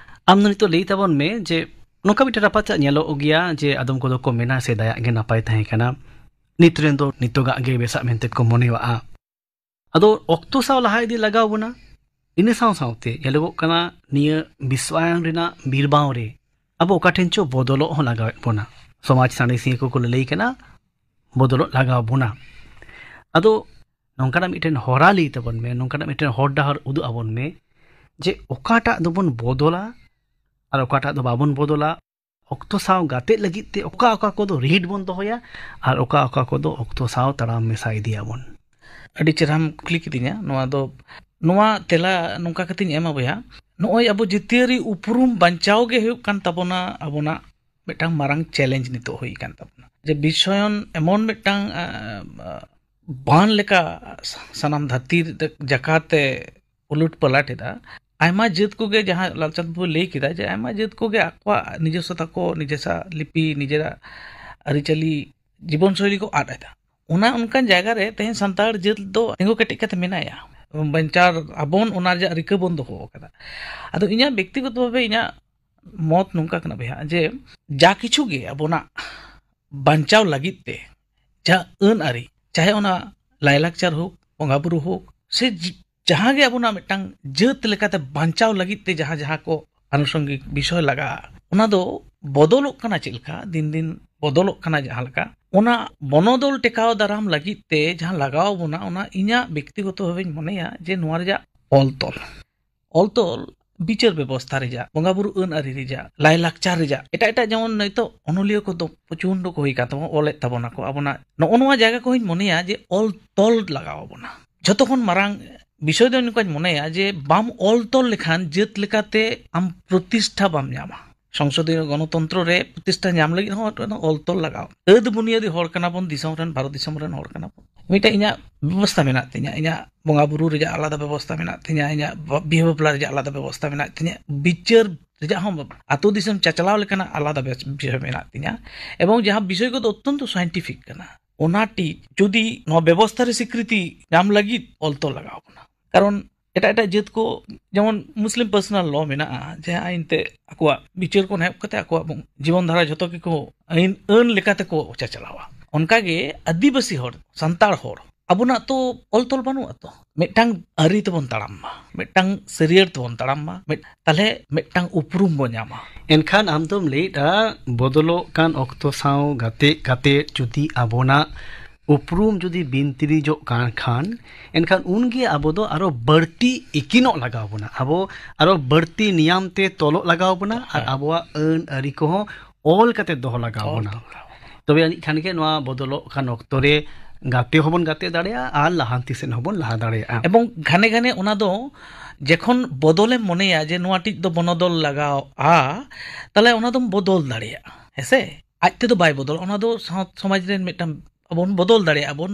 ᱟᱢ ᱫᱚ ᱱᱤᱛᱚᱜ ᱞᱟᱹᱭ ᱛᱟᱵᱚᱱ ᱢᱮ ᱡᱮ ᱱᱚᱝᱠᱟ ᱢᱤᱫᱴᱮᱱ ᱨᱟᱯᱟᱪᱟᱜ ᱧᱮᱞᱚᱜ ᱜᱮᱭᱟ ᱡᱮ ᱟᱫᱚᱢ ᱠᱚᱫᱚ ᱠᱚ ᱢᱮᱱᱟ ᱥᱮᱫᱟᱭᱟᱜ ᱜᱮ ᱱᱟᱯᱟᱭ ᱛᱟᱦᱮᱸ ᱠᱟᱱᱟ, ᱱᱤᱛ ᱨᱮᱱ ᱫᱚ ᱱᱤᱛᱚᱜᱟᱜ ᱜᱮ ᱵᱮᱥᱟᱜ ᱢᱮᱱᱛᱮ ᱠᱚ ᱢᱚᱱᱮᱣᱟᱜᱼᱟ᱾ ᱟᱫᱚ ᱚᱠᱛᱚ ᱥᱟᱶ ᱞᱟᱦᱟ ᱤᱫᱤ ᱞᱟᱜᱟᱣ ᱵᱚᱱᱟ᱾ ᱤᱱᱟᱹ ᱥᱟᱶ ᱥᱟᱶᱛᱮ ᱧᱮᱞᱚᱜᱚᱜ ᱠᱟᱱᱟ ᱱᱤᱭᱟᱹ ᱵᱤᱥᱣᱟᱭᱟᱱ ᱨᱮᱱᱟᱜ ᱵᱤᱨᱵᱟᱶ ᱨᱮ ᱟᱵᱚ ᱚᱠᱟ ᱴᱷᱮᱱ ᱪᱚ ᱵᱚᱫᱚᱞᱚᱜ ᱦᱚᱸ ᱞᱟᱜᱟᱣᱮᱫ ᱵᱚᱱᱟ᱾ ᱥᱚᱢᱟᱡᱽ ᱥᱟᱬᱮᱥᱤᱭᱟᱹ ᱠᱚᱠᱚ ᱞᱟᱹᱞᱟᱹᱭ ᱠᱟᱱᱟ ᱵᱚᱫᱚᱞᱚᱜ ᱞᱟᱜᱟᱣ ᱵᱚᱱᱟ᱾ ᱟᱫᱚ ᱱᱚᱝᱠᱟᱱᱟᱜ ᱢᱤᱫᱴᱮᱱ ᱦᱚᱨᱟ ᱞᱟᱹᱭ ᱛᱟᱵᱚᱱ ᱢᱮ, ᱱᱚᱝᱠᱟᱱᱟᱜ ᱢᱤᱫᱴᱮᱱ ᱦᱚᱨ ᱰᱟᱦᱟᱨ ᱩᱫᱩᱜ ᱟᱵᱚᱱ ᱢᱮ ᱡᱮ ᱚᱠᱟᱴᱟᱜ ᱫᱚᱵᱚᱱ ᱵᱚᱫᱚᱞᱟ ᱟᱨ ᱚᱠᱟᱴᱟᱜ ᱫᱚ ᱵᱟᱵᱚᱱ ᱵᱚᱫᱚᱞᱟ᱾ ᱚᱠᱛᱚ ᱥᱟᱶ ᱜᱟᱛᱮᱜ ᱞᱟᱹᱜᱤᱫ ᱛᱮ ᱚᱠᱟ ᱚᱠᱟ ᱠᱚᱫᱚ ᱨᱤᱦᱤᱴ ᱵᱚᱱ ᱫᱚᱦᱚᱭᱟ ᱟᱨ ᱚᱠᱟ ᱚᱠᱟ ᱠᱚᱫᱚ ᱚᱠᱛᱚ ᱥᱟᱶ ᱛᱟᱲᱟᱢ ᱢᱮᱥᱟ ᱤᱫᱤᱭᱟᱵᱚᱱ? ᱟᱹᱰᱤ ᱪᱮᱦᱨᱟᱢ ᱠᱩᱞᱤ ᱠᱤᱫᱤᱧᱟ ᱱᱚᱣᱟ ᱫᱚ᱾ ᱱᱚᱣᱟ ᱛᱮᱞᱟ ᱱᱚᱝᱠᱟ ᱠᱟᱛᱮᱧ ᱮᱢᱟ ᱵᱚᱭᱦᱟ, ᱱᱚᱜᱼᱚᱭ ᱟᱵᱚ ᱡᱟᱹᱛᱤᱭᱟᱹᱨᱤ ᱩᱯᱨᱩᱢ ᱵᱟᱧᱪᱟᱣ ᱜᱮ ᱦᱩᱭᱩᱜ ᱠᱟᱱ ᱛᱟᱵᱚᱱᱟ ᱟᱵᱚᱱᱟᱜ ᱢᱤᱫᱴᱟᱝ ᱢᱟᱨᱟᱝ ᱪᱮᱞᱮᱧᱡᱽ ᱱᱤᱛᱚᱜ ᱦᱩᱭ ᱟᱠᱟᱱ ᱛᱟᱵᱚᱱᱟ᱾ ᱡᱮ ᱵᱤᱥᱥᱟᱭᱚᱱ ᱮᱢᱚᱱ ᱢᱤᱫᱴᱟᱝ, ᱟ, ᱟ, ᱵᱟᱱ ᱞᱮᱠᱟ ᱥᱟᱱᱟᱢ ᱫᱷᱟᱹᱨᱛᱤ ᱡᱟᱠᱟᱛ ᱮ ᱩᱞᱩᱴ ᱯᱟᱞᱟᱴ ᱮᱫᱟ᱾ ᱟᱭᱢᱟ ᱡᱟᱹᱛ ᱠᱚᱜᱮ, ᱡᱟᱦᱟᱸ ᱞᱟᱞᱪᱟᱸᱫᱽ ᱵᱟᱹᱵᱩᱭ ᱞᱟᱹᱭ ᱠᱮᱫᱟ, ᱡᱮ ᱟᱭᱢᱟ ᱡᱟᱹᱛ ᱠᱚᱜᱮ ᱟᱠᱚᱣᱟᱜ ᱱᱤᱡᱚᱥᱥᱚ ᱛᱟᱠᱚ, ᱱᱤᱡᱮᱥᱟ ᱞᱤᱯᱤ, ᱱᱤᱡᱮᱨᱟᱜ ᱟᱹᱨᱤᱪᱟᱹᱞᱤ, ᱡᱤᱵᱚᱱ ᱥᱳᱭᱞᱤ ᱠᱚ ᱟᱫ ᱮᱫᱟ᱾ ᱚᱱᱟ ᱚᱱᱠᱟᱱ ᱡᱟᱭᱜᱟ ᱨᱮ ᱛᱮᱦᱮᱧ ᱥᱟᱱᱛᱟᱲ ᱡᱟᱹᱛ ᱫᱚ ᱛᱤᱸᱜᱩ ᱠᱮᱴᱮᱡ ᱠᱟᱛᱮ ᱢᱮᱱᱟᱭᱟ, ᱵᱟᱧᱪᱟᱣ ᱟᱵᱚᱱ ᱚᱱᱟ ᱨᱮᱭᱟᱜ ᱨᱤᱠᱟᱹ ᱵᱚᱱ ᱫᱚᱦᱚ ᱟᱠᱟᱫᱟ᱾ ᱟᱫᱚ ᱤᱧᱟᱹᱜ ᱵᱮᱠᱛᱤᱜᱚᱛᱚ ᱵᱷᱟᱵᱮ ᱤᱧᱟᱹᱜ ᱢᱚᱛ ᱱᱚᱝᱠᱟ ᱠᱟᱱᱟ ᱵᱚᱭᱦᱟ, ᱡᱮ ᱡᱟ ᱠᱤᱪᱷᱩ ᱜᱮ ᱟᱵᱚᱱᱟᱜ ᱵᱟᱧᱪᱟᱣ ᱞᱟᱹᱜᱤᱫ ᱛᱮ ᱡᱟᱦᱟᱸ ᱟᱹᱱ ᱟᱹᱨᱤ, ᱪᱟᱦᱮ ᱚᱱᱟ ᱞᱟᱭᱞᱟᱠᱪᱟᱨ ᱦᱳᱠ, ᱵᱚᱸᱜᱟ ᱵᱩᱨᱩ ᱦᱳᱠ, ᱥᱮ ᱡ-, ᱡᱟᱦᱟᱸ ᱜᱮ ᱟᱵᱚᱱᱟᱜ ᱢᱤᱫᱴᱟᱝ ᱡᱟᱹᱛ ᱞᱮᱠᱟᱛᱮ ᱵᱟᱧᱪᱟᱣ ᱞᱟᱹᱜᱤᱫ ᱛᱮ ᱡᱟᱦᱟᱸ ᱡᱟᱦᱟᱸ ᱠᱚ ᱟᱱᱩᱥᱚᱝᱜᱤᱠ ᱵᱤᱥᱚᱭ ᱞᱟᱜᱟᱜᱼᱟ, ᱚᱱᱟ ᱫᱚ ᱵᱚᱫᱚᱞᱚᱜ ᱠᱟᱱᱟ᱾ ᱪᱮᱫ ᱞᱮᱠᱟ ᱫᱤᱱ ᱫᱤᱱ ᱵᱚᱫᱚᱞᱚᱜ ᱠᱟᱱᱟ, ᱡᱟᱦᱟᱸ ᱞᱮᱠᱟ ᱚᱱᱟ ᱵᱚᱱᱚᱫᱚᱞ ᱴᱮᱠᱟᱣ ᱫᱟᱨᱟᱢ ᱞᱟᱹᱜᱤᱫ ᱛᱮ ᱡᱟᱦᱟᱸ ᱞᱟᱜᱟᱣ ᱵᱚᱱᱟ, ᱚᱱᱟ ᱤᱧᱟᱹᱜ ᱵᱮᱠᱛᱤᱜᱚᱛᱚ ᱵᱷᱟᱵᱮᱧ ᱢᱚᱱᱮᱭᱟ ᱡᱮ ᱱᱚᱣᱟ ᱨᱮᱭᱟᱜ ᱚᱞ ᱛᱚᱞ, ᱚᱞ ᱛᱚᱞ ᱵᱤᱪᱟᱹᱨ ᱵᱮᱵᱚᱥᱛᱷᱟ ᱨᱮᱭᱟᱜ, ᱵᱚᱸᱜᱟ ᱵᱩᱨᱩ ᱟᱹᱱ ᱟᱹᱨᱤ ᱨᱮᱭᱟᱜ, ᱞᱟᱭᱞᱟᱠᱪᱟᱨ ᱨᱮᱭᱟᱜ, ᱮᱴᱟᱜ ᱮᱴᱟᱜ ᱡᱮᱢᱚᱱ ᱱᱤᱛᱚᱜ ᱚᱱᱚᱞᱤᱭᱟᱹ ᱠᱚᱫᱚ ᱯᱨᱚᱪᱚᱱᱰ ᱠᱚ ᱦᱩᱭ ᱟᱠᱟᱱ ᱛᱟᱵᱚᱱᱟ, ᱚᱞᱮᱫ ᱛᱟᱵᱚᱱᱟ ᱠᱚ, ᱟᱵᱚᱱᱟᱜ ᱱᱚᱜᱼᱚ ᱱᱚᱣᱟ ᱡᱟᱭᱜᱟ ᱠᱚᱦᱚᱸᱧ ᱢᱚᱱᱮᱭᱟ ᱡᱮ ᱚᱞ ᱛᱚᱞ ᱞᱟᱜᱟᱣ ᱟᱵᱚᱱᱟ᱾ ᱡᱷᱚᱛᱚ ᱠᱷᱚᱱ ᱢᱟᱨᱟᱝ ᱵᱤᱥᱚᱭ ᱫᱚ ᱱᱚᱝᱠᱟᱧ ᱢᱚᱱᱮᱭᱟ ᱡᱮ ᱵᱟᱢ ᱚᱞ ᱛᱚᱞ ᱞᱮᱠᱷᱟᱱ ᱡᱟᱹᱛ ᱞᱮᱠᱟᱛᱮ ᱟᱢ ᱯᱨᱚᱛᱤᱥᱴᱷᱟ ᱵᱟᱢ ᱧᱟᱢᱟ᱾ ᱥᱚᱝᱥᱚᱫᱤᱭᱚ ᱜᱚᱱᱚᱛᱚᱱᱛᱨᱚ ᱨᱮ ᱯᱨᱚᱛᱤᱥᱴᱷᱟ ᱧᱟᱢ ᱞᱟᱹᱜᱤᱫ ᱦᱚᱸ ᱚᱞ ᱛᱚᱞ ᱞᱟᱜᱟᱣ᱾ ᱟᱹᱫ ᱵᱩᱱᱤᱭᱟᱹᱫᱤ ᱦᱚᱲ ᱠᱟᱱᱟ ᱵᱚᱱ, ᱫᱤᱥᱚᱢ ᱨᱮᱱ, ᱵᱷᱟᱨᱚᱛ ᱫᱤᱥᱚᱢ ᱨᱮᱱ ᱦᱚᱲ ᱠᱟᱱᱟ ᱵᱚᱱ᱾ ᱢᱤᱫᱴᱮᱱ ᱤᱧᱟᱹᱜ ᱵᱮᱵᱚᱥᱛᱷᱟ ᱢᱮᱱᱟᱜ ᱛᱤᱧᱟᱹ, ᱤᱧᱟᱹᱜ ᱵᱚᱸᱜᱟ ᱵᱩᱨᱩ ᱨᱮᱭᱟᱜ ᱟᱞᱟᱫᱟ ᱵᱮᱵᱚᱥᱛᱷᱟ ᱢᱮᱱᱟᱜ ᱛᱤᱧᱟᱹ, ᱤᱧᱟᱹᱜ ᱵᱟ-, ᱵᱤᱦᱟᱹ ᱵᱟᱯᱞᱟ ᱨᱮᱭᱟᱜ ᱟᱞᱟᱫᱟ ᱵᱮᱵᱚᱥᱛᱷᱟ ᱢᱮᱱᱟᱜ ᱛᱤᱧᱟᱹ, ᱵᱤᱪᱟᱹᱨ ᱨᱮᱭᱟᱜ ᱦᱚᱸ, ᱟᱹᱛᱩ ᱫᱤᱥᱚᱢ ᱪᱟᱪᱞᱟᱣ ᱞᱮᱠᱟᱱᱟᱜ ᱟᱞᱟᱫᱟ ᱵᱮᱥ-, ᱵᱤᱥᱚᱭ ᱢᱮᱱᱟᱜ ᱛᱤᱧᱟᱹ᱾ ᱮᱵᱚᱝ ᱡᱟᱦᱟᱸ ᱵᱤᱥᱚᱭ ᱠᱚᱫᱚ ᱚᱛᱛᱚᱱᱛᱚ scientific ᱠᱟᱱᱟ, ᱚᱱᱟ ᱴᱤᱡ ᱡᱩᱫᱤ ᱱᱚᱣᱟ ᱵᱮᱵᱚᱥᱛᱷᱟ ᱨᱮ ᱥᱤᱠᱨᱤᱛᱤ ᱧᱟᱢ ᱞᱟᱹᱜᱤᱫ ᱚᱞ ᱛᱚᱞ ᱞᱟᱜᱟᱣ ᱵᱚᱱᱟ᱾ ᱠᱟᱨᱚᱱ ᱮᱴᱟᱜ ᱮᱴᱟᱜ ᱡᱟᱹᱛ ᱠᱚ, ᱡᱮᱢᱚᱱ ᱢᱩᱥᱞᱤᱢ ᱯᱟᱨᱥᱚᱱᱟᱞ ᱞᱚ ᱢᱮᱱᱟᱜᱼᱟ, ᱡᱟᱦᱟᱸ ᱮᱱᱛᱮ ᱟᱠᱚᱣᱟᱜ ᱵᱤᱪᱟᱹᱨ ᱠᱚ ᱮᱦᱚᱵ ᱠᱟᱛᱮ ᱟᱠᱚᱣᱟᱜ ᱵᱚᱝ-, ᱡᱤᱵᱚᱱ ᱫᱷᱟᱨᱟ ᱡᱷᱚᱛᱚ ᱜᱮᱠᱚ ᱟᱹᱱ, ᱟᱹᱱ ᱞᱮᱠᱟ ᱛᱮᱠᱚ ᱪᱟᱪᱞᱟᱣᱟ᱾ ᱚᱱᱠᱟᱜᱮ ᱟᱹᱫᱤᱵᱟᱹᱥᱤ ᱦᱚᱲ, ᱥᱟᱱᱛᱟᱲ ᱦᱚᱲ, ᱟᱵᱚᱱᱟᱜ ᱛᱚ ᱚᱞ ᱛᱚᱞ ᱵᱟᱹᱱᱩᱜᱼᱟ ᱛᱚ᱾ ᱢᱤᱫᱴᱟᱝ ᱟᱹᱨᱤ ᱛᱮᱵᱚᱱ ᱛᱟᱲᱟᱢ ᱢᱟ, ᱢᱤᱫᱴᱟᱝ ᱥᱟᱹᱨᱭᱟᱹᱲ ᱛᱮᱵᱚᱱ ᱛᱟᱲᱟᱢ ᱢᱟ, ᱢᱤᱫ-, ᱛᱟᱦᱞᱮ ᱢᱤᱫᱴᱟᱝ ᱩᱯᱨᱩᱢ ᱵᱚᱱ ᱧᱟᱢᱟ᱾ ᱮᱱᱠᱷᱟᱱ ᱟᱢ ᱫᱚᱢ ᱞᱟᱹᱭᱮᱫᱼᱟ, ᱵᱚᱫᱚᱞᱚᱜ ᱠᱟᱱ ᱚᱠᱛᱚ ᱥᱟᱶ ᱜᱟᱛᱮ ᱠᱟᱛᱮ ᱡᱩᱫᱤ ᱟᱵᱚᱱᱟᱜ ᱩᱯᱨᱩᱢ ᱡᱩᱫᱤ ᱵᱤᱱᱛᱤᱨᱤᱡᱚᱜ ᱠᱟᱱ ᱠᱷᱟᱱ, ᱮᱱᱠᱷᱟᱱ ᱩᱱᱜᱮ ᱟᱵᱚ ᱫᱚ ᱟᱨᱚ ᱵᱟᱹᱲᱛᱤ ᱤᱠᱤᱱᱚᱜ ᱞᱟᱜᱟᱣ ᱵᱚᱱᱟ, ᱟᱵᱚ ᱟᱨᱚ ᱵᱟᱹᱲᱛᱤ ᱱᱤᱭᱟᱢ ᱛᱮ ᱛᱚᱞᱚᱜ ᱞᱟᱜᱟᱣ ᱵᱚᱱᱟ, ᱟᱨ ᱦᱮᱸ᱾ ᱟᱵᱚᱣᱟᱜ ᱟᱹᱱ ᱟᱹᱨᱤ ᱠᱚᱦᱚᱸ ᱚᱞ ᱠᱟᱛᱮ ᱫᱚᱦᱚ ᱞᱟᱜᱟᱣ ᱚᱞ ᱵᱚᱱᱟ᱾ ᱫᱚᱦᱚ ᱞᱟᱜᱟᱣ ᱵᱚᱱᱟ᱾ ᱛᱚᱵᱮ ᱟᱹᱱᱤᱡ ᱠᱷᱟᱱ ᱜᱮ ᱱᱚᱣᱟ ᱵᱚᱫᱚᱞᱚᱜ ᱠᱟᱱ ᱚᱠᱛᱚ ᱨᱮ ᱜᱟᱛᱮ ᱦᱚᱸᱵᱚᱱ ᱜᱟᱛᱮ ᱫᱟᱲᱮᱭᱟᱜᱼᱟ ᱟᱨ ᱞᱟᱦᱟᱱᱛᱤ ᱥᱮᱫ ᱦᱚᱸᱵᱚᱱ ᱞᱟᱦᱟ ᱫᱟᱲᱮᱭᱟᱜᱼᱟ᱾ ᱮᱵᱚᱝ ᱜᱷᱟᱱᱮ ᱜᱷᱟᱱᱮ ᱚᱱᱟ ᱫᱚ ᱡᱮᱠᱷᱚᱱ ᱵᱚᱫᱚᱞᱮᱢ ᱢᱚᱱᱮᱭᱟ ᱡᱮ ᱱᱚᱣᱟ ᱴᱤᱡ ᱫᱚ ᱵᱚᱱᱚᱫᱚᱞ ᱞᱟᱜᱟᱣᱼᱟ, ᱛᱟᱦᱞᱮ ᱚᱱᱟ ᱫᱚᱢ ᱵᱚᱫᱚᱞ ᱫᱟᱲᱮᱭᱟᱜᱼᱟ, ᱦᱮᱸᱥᱮ? ᱟᱡ ᱛᱮᱫᱚ ᱵᱟᱭ ᱵᱚᱫᱚᱞᱚᱜᱼᱟ, ᱚᱱᱟ ᱫᱚ ᱥᱟᱶ-, ᱥᱚᱢᱟᱡᱽ ᱨᱮᱱ ᱢᱤᱫᱴᱟᱝ ᱟᱵᱚ ᱵᱚᱱ ᱵᱚᱫᱚᱞ ᱫᱟᱲᱮᱭᱟᱜᱼᱟ ᱵᱚᱱ᱾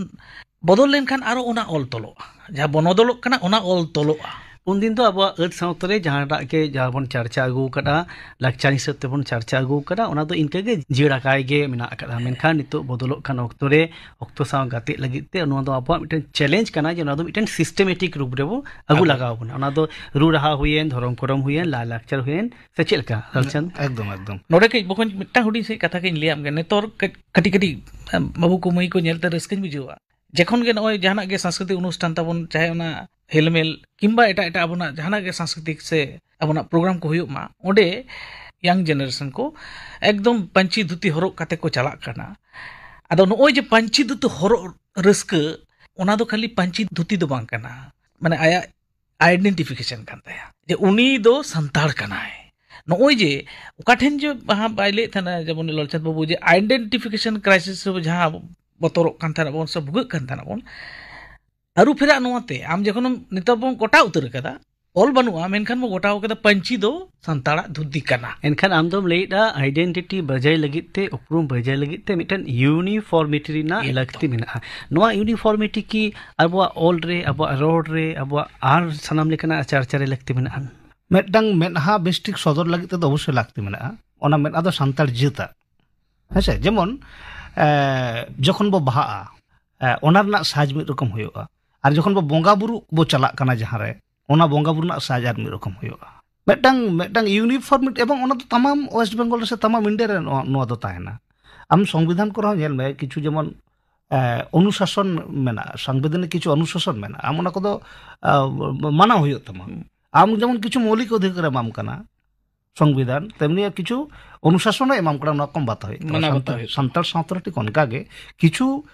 ᱵᱚᱫᱚᱞ ᱞᱮᱱᱠᱷᱟᱱ ᱟᱨᱚ ᱚᱱᱟ ᱚᱞ ᱛᱚᱞᱚᱜᱼᱟ᱾ ᱡᱟᱦᱟᱸ ᱵᱚᱱᱚᱫᱚᱞᱚᱜ ᱠᱟᱱᱟ, ᱚᱱᱟ ᱚᱞ ᱛᱚᱞᱚᱜᱼᱟ᱾ ᱩᱱᱫᱤᱱ ᱫᱚ ᱟᱵᱚᱣᱟᱜ ᱟᱹᱛ ᱥᱟᱶᱛᱟ ᱨᱮ ᱡᱟᱦᱟᱸᱴᱟᱜ ᱜᱮ, ᱡᱟᱦᱟᱸ ᱵᱚᱱ ᱪᱟᱨᱪᱟ ᱟᱹᱜᱩ ᱟᱠᱟᱫᱼᱟ, ᱞᱟᱠᱪᱟᱨ ᱦᱤᱥᱟᱹᱵ ᱛᱮᱵᱚᱱ ᱪᱟᱨᱪᱟ ᱟᱹᱜᱩ ᱟᱠᱟᱫᱼᱟ, ᱚᱱᱟ ᱫᱚ ᱤᱱᱠᱟᱹ ᱜᱮ ᱡᱤᱭᱟᱹᱲ ᱟᱠᱟᱭ ᱜᱮ ᱢᱮᱱᱟᱜ ᱟᱠᱟᱫᱼᱟ᱾ ᱢᱮᱱᱠᱷᱟᱱ ᱱᱤᱛᱚᱜ ᱵᱚᱫᱚᱞᱚᱜ ᱠᱟᱱ ᱚᱠᱛᱚ ᱨᱮ, ᱚᱠᱛᱚ ᱥᱟᱶ ᱜᱟᱛᱮᱜ ᱞᱟᱹᱜᱤᱫ ᱛᱮ, ᱱᱚᱣᱟ ᱫᱚ ᱟᱵᱚᱣᱟᱜ ᱢᱤᱫᱴᱮᱱ ᱪᱮᱞᱮᱧᱡᱽ ᱠᱟᱱᱟ ᱡᱮ ᱱᱚᱣᱟ ᱫᱚ ᱢᱤᱫᱴᱮᱱ ᱥᱤᱥᱴᱮᱢᱮᱴᱤᱠ ᱨᱩᱯ ᱨᱮᱵᱚ ᱟᱹᱜᱩ ᱟᱵᱚ ᱞᱟᱜᱟᱣ ᱵᱚᱱᱟ᱾ ᱚᱱᱟ ᱫᱚ ᱨᱩ ᱨᱟᱦᱟ ᱦᱩᱭᱮᱱ, ᱫᱷᱚᱨᱚᱢ ᱠᱚᱨᱚᱢ ᱦᱩᱭᱮᱱ, ᱞᱟᱭ ᱞᱟᱠᱪᱟᱨ ᱦᱩᱭᱮᱱ, ᱥᱮ ᱪᱮᱫ ᱞᱮᱠᱟ, ᱞᱟᱞᱪᱟᱸᱫᱽ? ᱮᱠᱫᱚᱢ, ᱮᱠᱫᱚᱢ᱾ ᱱᱚᱰᱮ ᱠᱟᱹᱡ ᱵᱚᱠᱚᱧ ᱢᱤᱫᱴᱟᱝ ᱦᱩᱰᱤᱧ ᱥᱟᱺᱦᱤᱡ ᱠᱟᱛᱷᱟ ᱜᱤᱧ ᱞᱟᱹᱭᱟᱢ ᱜᱮ᱾ ᱱᱤᱛᱚᱨ ᱠᱟᱹᱡ ᱠᱟᱹᱴᱤᱡ ᱠᱟᱹᱴᱤᱡ, ᱮ, ᱵᱟᱹᱵᱩ ᱠᱚ ᱢᱟᱹᱭ ᱠᱚ ᱧᱮᱞᱛᱮ ᱨᱟᱹᱥᱠᱟᱹᱧ ᱵᱩᱡᱷᱟᱹᱣᱟ᱾ ᱡᱚᱠᱷᱚᱱ ᱜᱮ ᱱᱚᱜᱼᱚᱭ ᱡᱟᱦᱟᱱᱟᱜ ᱜᱮ ᱥᱟᱝᱥᱠᱨᱤᱛᱤᱠ ᱚᱱᱩᱥᱴᱷᱟᱱ ᱛᱟᱵᱚᱱ, ᱪᱟᱦᱮ ᱚᱱᱟ ᱦᱮᱞᱢᱮᱞ ᱠᱤᱝᱵᱟ ᱮᱴᱟᱜ ᱮᱴᱟᱜ ᱟᱵᱚᱱᱟᱜ ᱡᱟᱦᱟᱱᱟᱜ ᱜᱮ ᱥᱟᱝᱥᱠᱨᱤᱛᱤᱠ ᱥᱮ ᱟᱵᱚᱱᱟᱜ ᱯᱨᱳᱜᱨᱟᱢ ᱠᱚ ᱦᱩᱭᱩᱜ ᱢᱟ, ᱚᱸᱰᱮ ᱭᱟᱝ ᱡᱮᱱᱟᱨᱮᱥᱚᱱ ᱠᱚ ᱮᱠᱫᱚᱢ ᱯᱟᱹᱧᱪᱤ ᱫᱷᱩᱛᱤ ᱦᱚᱨᱚᱜ ᱠᱟᱛᱮ ᱠᱚ ᱪᱟᱞᱟᱜ ᱠᱟᱱᱟ᱾ ᱟᱫᱚ ᱱᱚᱜᱼᱚᱭ ᱡᱮ ᱯᱟᱹᱧᱪᱤ ᱫᱷᱩᱛᱤ ᱦᱚᱨᱚᱜ ᱨᱟᱹᱥᱠᱟᱹ, ᱚᱱᱟ ᱫᱚ ᱠᱷᱟᱹᱞᱤ ᱯᱟᱹᱧᱪᱤ ᱫᱷᱩᱛᱤ ᱫᱚ ᱵᱟᱝ ᱠᱟᱱᱟ, ᱢᱟᱱᱮ ᱟᱭᱟᱜ ᱟᱭᱰᱮᱱᱴᱤᱯᱷᱤᱠᱮᱥᱚᱱ ᱠᱟᱱ ᱛᱟᱭᱟ ᱡᱮ ᱩᱱᱤ ᱫᱚ ᱥᱟᱱᱛᱟᱲ ᱠᱟᱱᱟᱭ᱾ ᱱᱚᱜᱼᱚᱭ ᱡᱮ ᱚᱠᱟ ᱴᱷᱮᱱ ᱡᱮ ᱦᱟᱸᱜ ᱵᱟᱭ ᱞᱟᱹᱭᱮᱫ ᱛᱟᱦᱮᱱᱟ, ᱡᱮᱢᱚᱱ ᱞᱟᱞᱪᱟᱸᱫᱽ ᱵᱟᱹᱵᱩ, ᱡᱮ ᱟᱭᱰᱮᱱᱴᱤᱯᱷᱤᱠᱮᱥᱚᱱ ᱠᱨᱟᱭᱥᱤᱥ ᱨᱮ ᱡᱟᱦᱟᱸ ᱵᱚᱛᱚᱨᱚᱜ ᱠᱟᱱ ᱛᱟᱦᱮᱱᱟ ᱵᱚᱱ ᱥᱮ ᱵᱷᱩᱜᱟᱹᱜ ᱠᱟᱱ ᱛᱟᱦᱮᱱᱟ ᱵᱚᱱ, ᱟᱹᱨᱩ ᱯᱷᱮᱨᱟᱜ ᱱᱚᱣᱟ ᱛᱮ, ᱟᱢ ᱡᱚᱠᱷᱚᱱ ᱱᱮᱛᱟᱨ ᱵᱚᱱ ᱜᱚᱴᱟ ᱩᱛᱟᱹᱨ ᱟᱠᱟᱫᱟ, ᱚᱞ ᱵᱟᱹᱱᱩᱜᱼᱟ, ᱢᱮᱱᱠᱷᱟᱱ ᱵᱚ ᱜᱚᱴᱟ ᱟᱠᱟᱫᱟ ᱯᱟᱹᱧᱪᱤ ᱫᱚ ᱥᱟᱱᱛᱟᱲᱟᱜ ᱫᱷᱩᱛᱤ ᱠᱟᱱᱟ᱾ ᱮᱱᱠᱷᱟᱱ ᱟᱢ ᱫᱚᱢ ᱞᱟᱹᱭᱮᱫᱼᱟ, ᱟᱭᱰᱮᱱᱴᱤᱴᱤ ᱵᱟᱡᱟᱭ ᱞᱟᱹᱜᱤᱫ ᱛᱮ, ᱩᱯᱨᱩᱢ ᱵᱟᱡᱟᱭ ᱞᱟᱹᱜᱤᱫ ᱛᱮ ᱢᱤᱫᱴᱮᱱ ᱤᱭᱩᱱᱤᱯᱷᱚᱨᱢᱤᱴᱤ ᱨᱮᱱᱟᱜ ᱮᱠᱫᱚᱢ᱾ ᱞᱟᱹᱠᱛᱤ ᱢᱮᱱᱟᱜᱼᱟ᱾ ᱱᱚᱣᱟ ᱤᱭᱩᱱᱤᱯᱷᱚᱨᱢᱤᱴᱤ ᱠᱤ ᱟᱵᱚᱣᱟᱜ ᱚᱞ ᱨᱮ, ᱟᱵᱚᱣᱟᱜ ᱨᱚᱲ ᱨᱮ, ᱟᱵᱚᱣᱟᱜ ᱟᱨ ᱥᱟᱱᱟᱢ ᱞᱮᱠᱟᱱᱟᱜ ᱟᱪᱟᱨ ᱟᱪᱟᱨᱮ ᱞᱟᱹᱠᱛᱤ ᱢᱮᱱᱟᱜᱼᱟ? ᱢᱤᱫᱴᱟᱝ ᱢᱮᱫᱦᱟ ᱵᱮᱥ ᱴᱷᱤᱠ ᱥᱚᱫᱚᱨ ᱞᱟᱹᱜᱤᱫ ᱛᱮᱫᱚ ᱚᱵᱚᱥᱥᱳᱭ ᱞᱟᱹᱠᱛᱤ ᱢᱮᱱᱟᱜᱼᱟ᱾ ᱚᱱᱟ ᱢᱮᱫᱦᱟ ᱫᱚ ᱥᱟᱱᱛᱟᱲ ᱡᱟᱹᱛᱟᱜ, ᱦᱮᱸᱥᱮ? ᱡᱮᱢᱚᱱ, ᱮ, ᱡᱚᱠᱷᱚᱱ ᱵᱚ ᱵᱟᱦᱟᱜᱼᱟ, ᱮ, ᱚᱱᱟ ᱨᱮᱱᱟᱜ ᱥᱟᱡᱽ ᱢᱤᱫ ᱨᱚᱠᱚᱢ ᱦᱩᱭᱩᱜᱼᱟ, ᱟᱨ ᱡᱚᱠᱷᱚᱱ ᱵᱚ ᱵᱚᱸᱜᱟ ᱵᱩᱨᱩ ᱵᱚ ᱪᱟᱞᱟᱜ ᱠᱟᱱᱟ ᱡᱟᱦᱟᱸ ᱨᱮ, ᱚᱱᱟ ᱵᱚᱸᱜᱟ ᱵᱩᱨᱩ ᱨᱮᱱᱟᱜ ᱥᱟᱡᱽ ᱟᱨ ᱢᱤᱫ ᱨᱚᱠᱚᱢ ᱦᱩᱭᱩᱜᱼᱟ᱾ ᱢᱤᱫᱴᱟᱝ, ᱢᱤᱫᱴᱟᱝ ᱤᱭᱩᱱᱤᱯᱷᱚᱨᱢᱤᱴᱤ, ᱮᱵᱚᱝ ᱚᱱᱟ ᱫᱚ ᱛᱟᱢᱟᱢ ᱳᱭᱮᱥᱴ ᱵᱮᱝᱜᱚᱞ ᱨᱮ ᱥᱮ ᱛᱟᱢᱟᱢ ᱤᱱᱰᱤᱭᱟ ᱨᱮ ᱱᱚᱣᱟ, ᱱᱚᱣᱟ ᱫᱚ ᱛᱟᱦᱮᱱᱟ᱾ ᱟᱢ ᱥᱚᱝᱵᱤᱫᱷᱟᱱ ᱠᱚᱨᱮ ᱦᱚᱸ ᱧᱮᱞ ᱢᱮ, ᱠᱤᱪᱷᱩ ᱡᱮᱢᱚᱱ, ᱮ, ᱚᱱᱩᱥᱟᱥᱚᱱ ᱢᱮᱱᱟᱜᱼᱟ, ᱥᱟᱝᱵᱤᱫᱷᱟᱱᱤᱠ ᱠᱤᱪᱷᱩ ᱚᱱᱩᱥᱟᱥᱚᱱ ᱢᱮᱱᱟᱜᱼᱟ, ᱟᱢ ᱚᱱᱟ ᱠᱚᱫᱚ, ᱮ, ᱢᱟᱱᱟᱣ ᱦᱩᱭᱩᱜ ᱛᱟᱢᱟ᱾ ᱦᱩᱸ᱾ ᱟᱢ ᱡᱮᱢᱚᱱ ᱠᱤᱪᱷᱩ ᱢᱳᱣᱞᱤᱠ ᱚᱫᱷᱤᱠᱟᱨ ᱮ ᱮᱢᱟᱢ ᱠᱟᱱᱟ ᱥᱚᱝᱵᱤᱫᱷᱟᱱ, ᱛᱮᱢᱱᱤ ᱠᱤᱪᱷᱩ ᱚᱱᱩᱥᱟᱥᱚᱱ ᱮ ᱮᱢᱟᱢ ᱠᱟᱱᱟ, ᱱᱚᱣᱟ ᱠᱚᱢ ᱵᱟᱛᱟᱣ ᱦᱩᱭᱩᱜ ᱛᱟᱢᱟ᱾ ᱢᱟᱱᱟᱣ ᱵᱟᱛᱟᱣ ᱥᱟᱱᱛᱟᱲ, ᱦᱩᱭᱩᱜ ᱛᱟᱢᱟ᱾ ᱥᱟᱱᱛᱟᱲ ᱥᱟᱶᱛᱟ ᱨᱮ ᱴᱷᱤᱠ ᱚᱱᱠᱟ ᱜᱮ ᱠᱤᱪᱷᱩ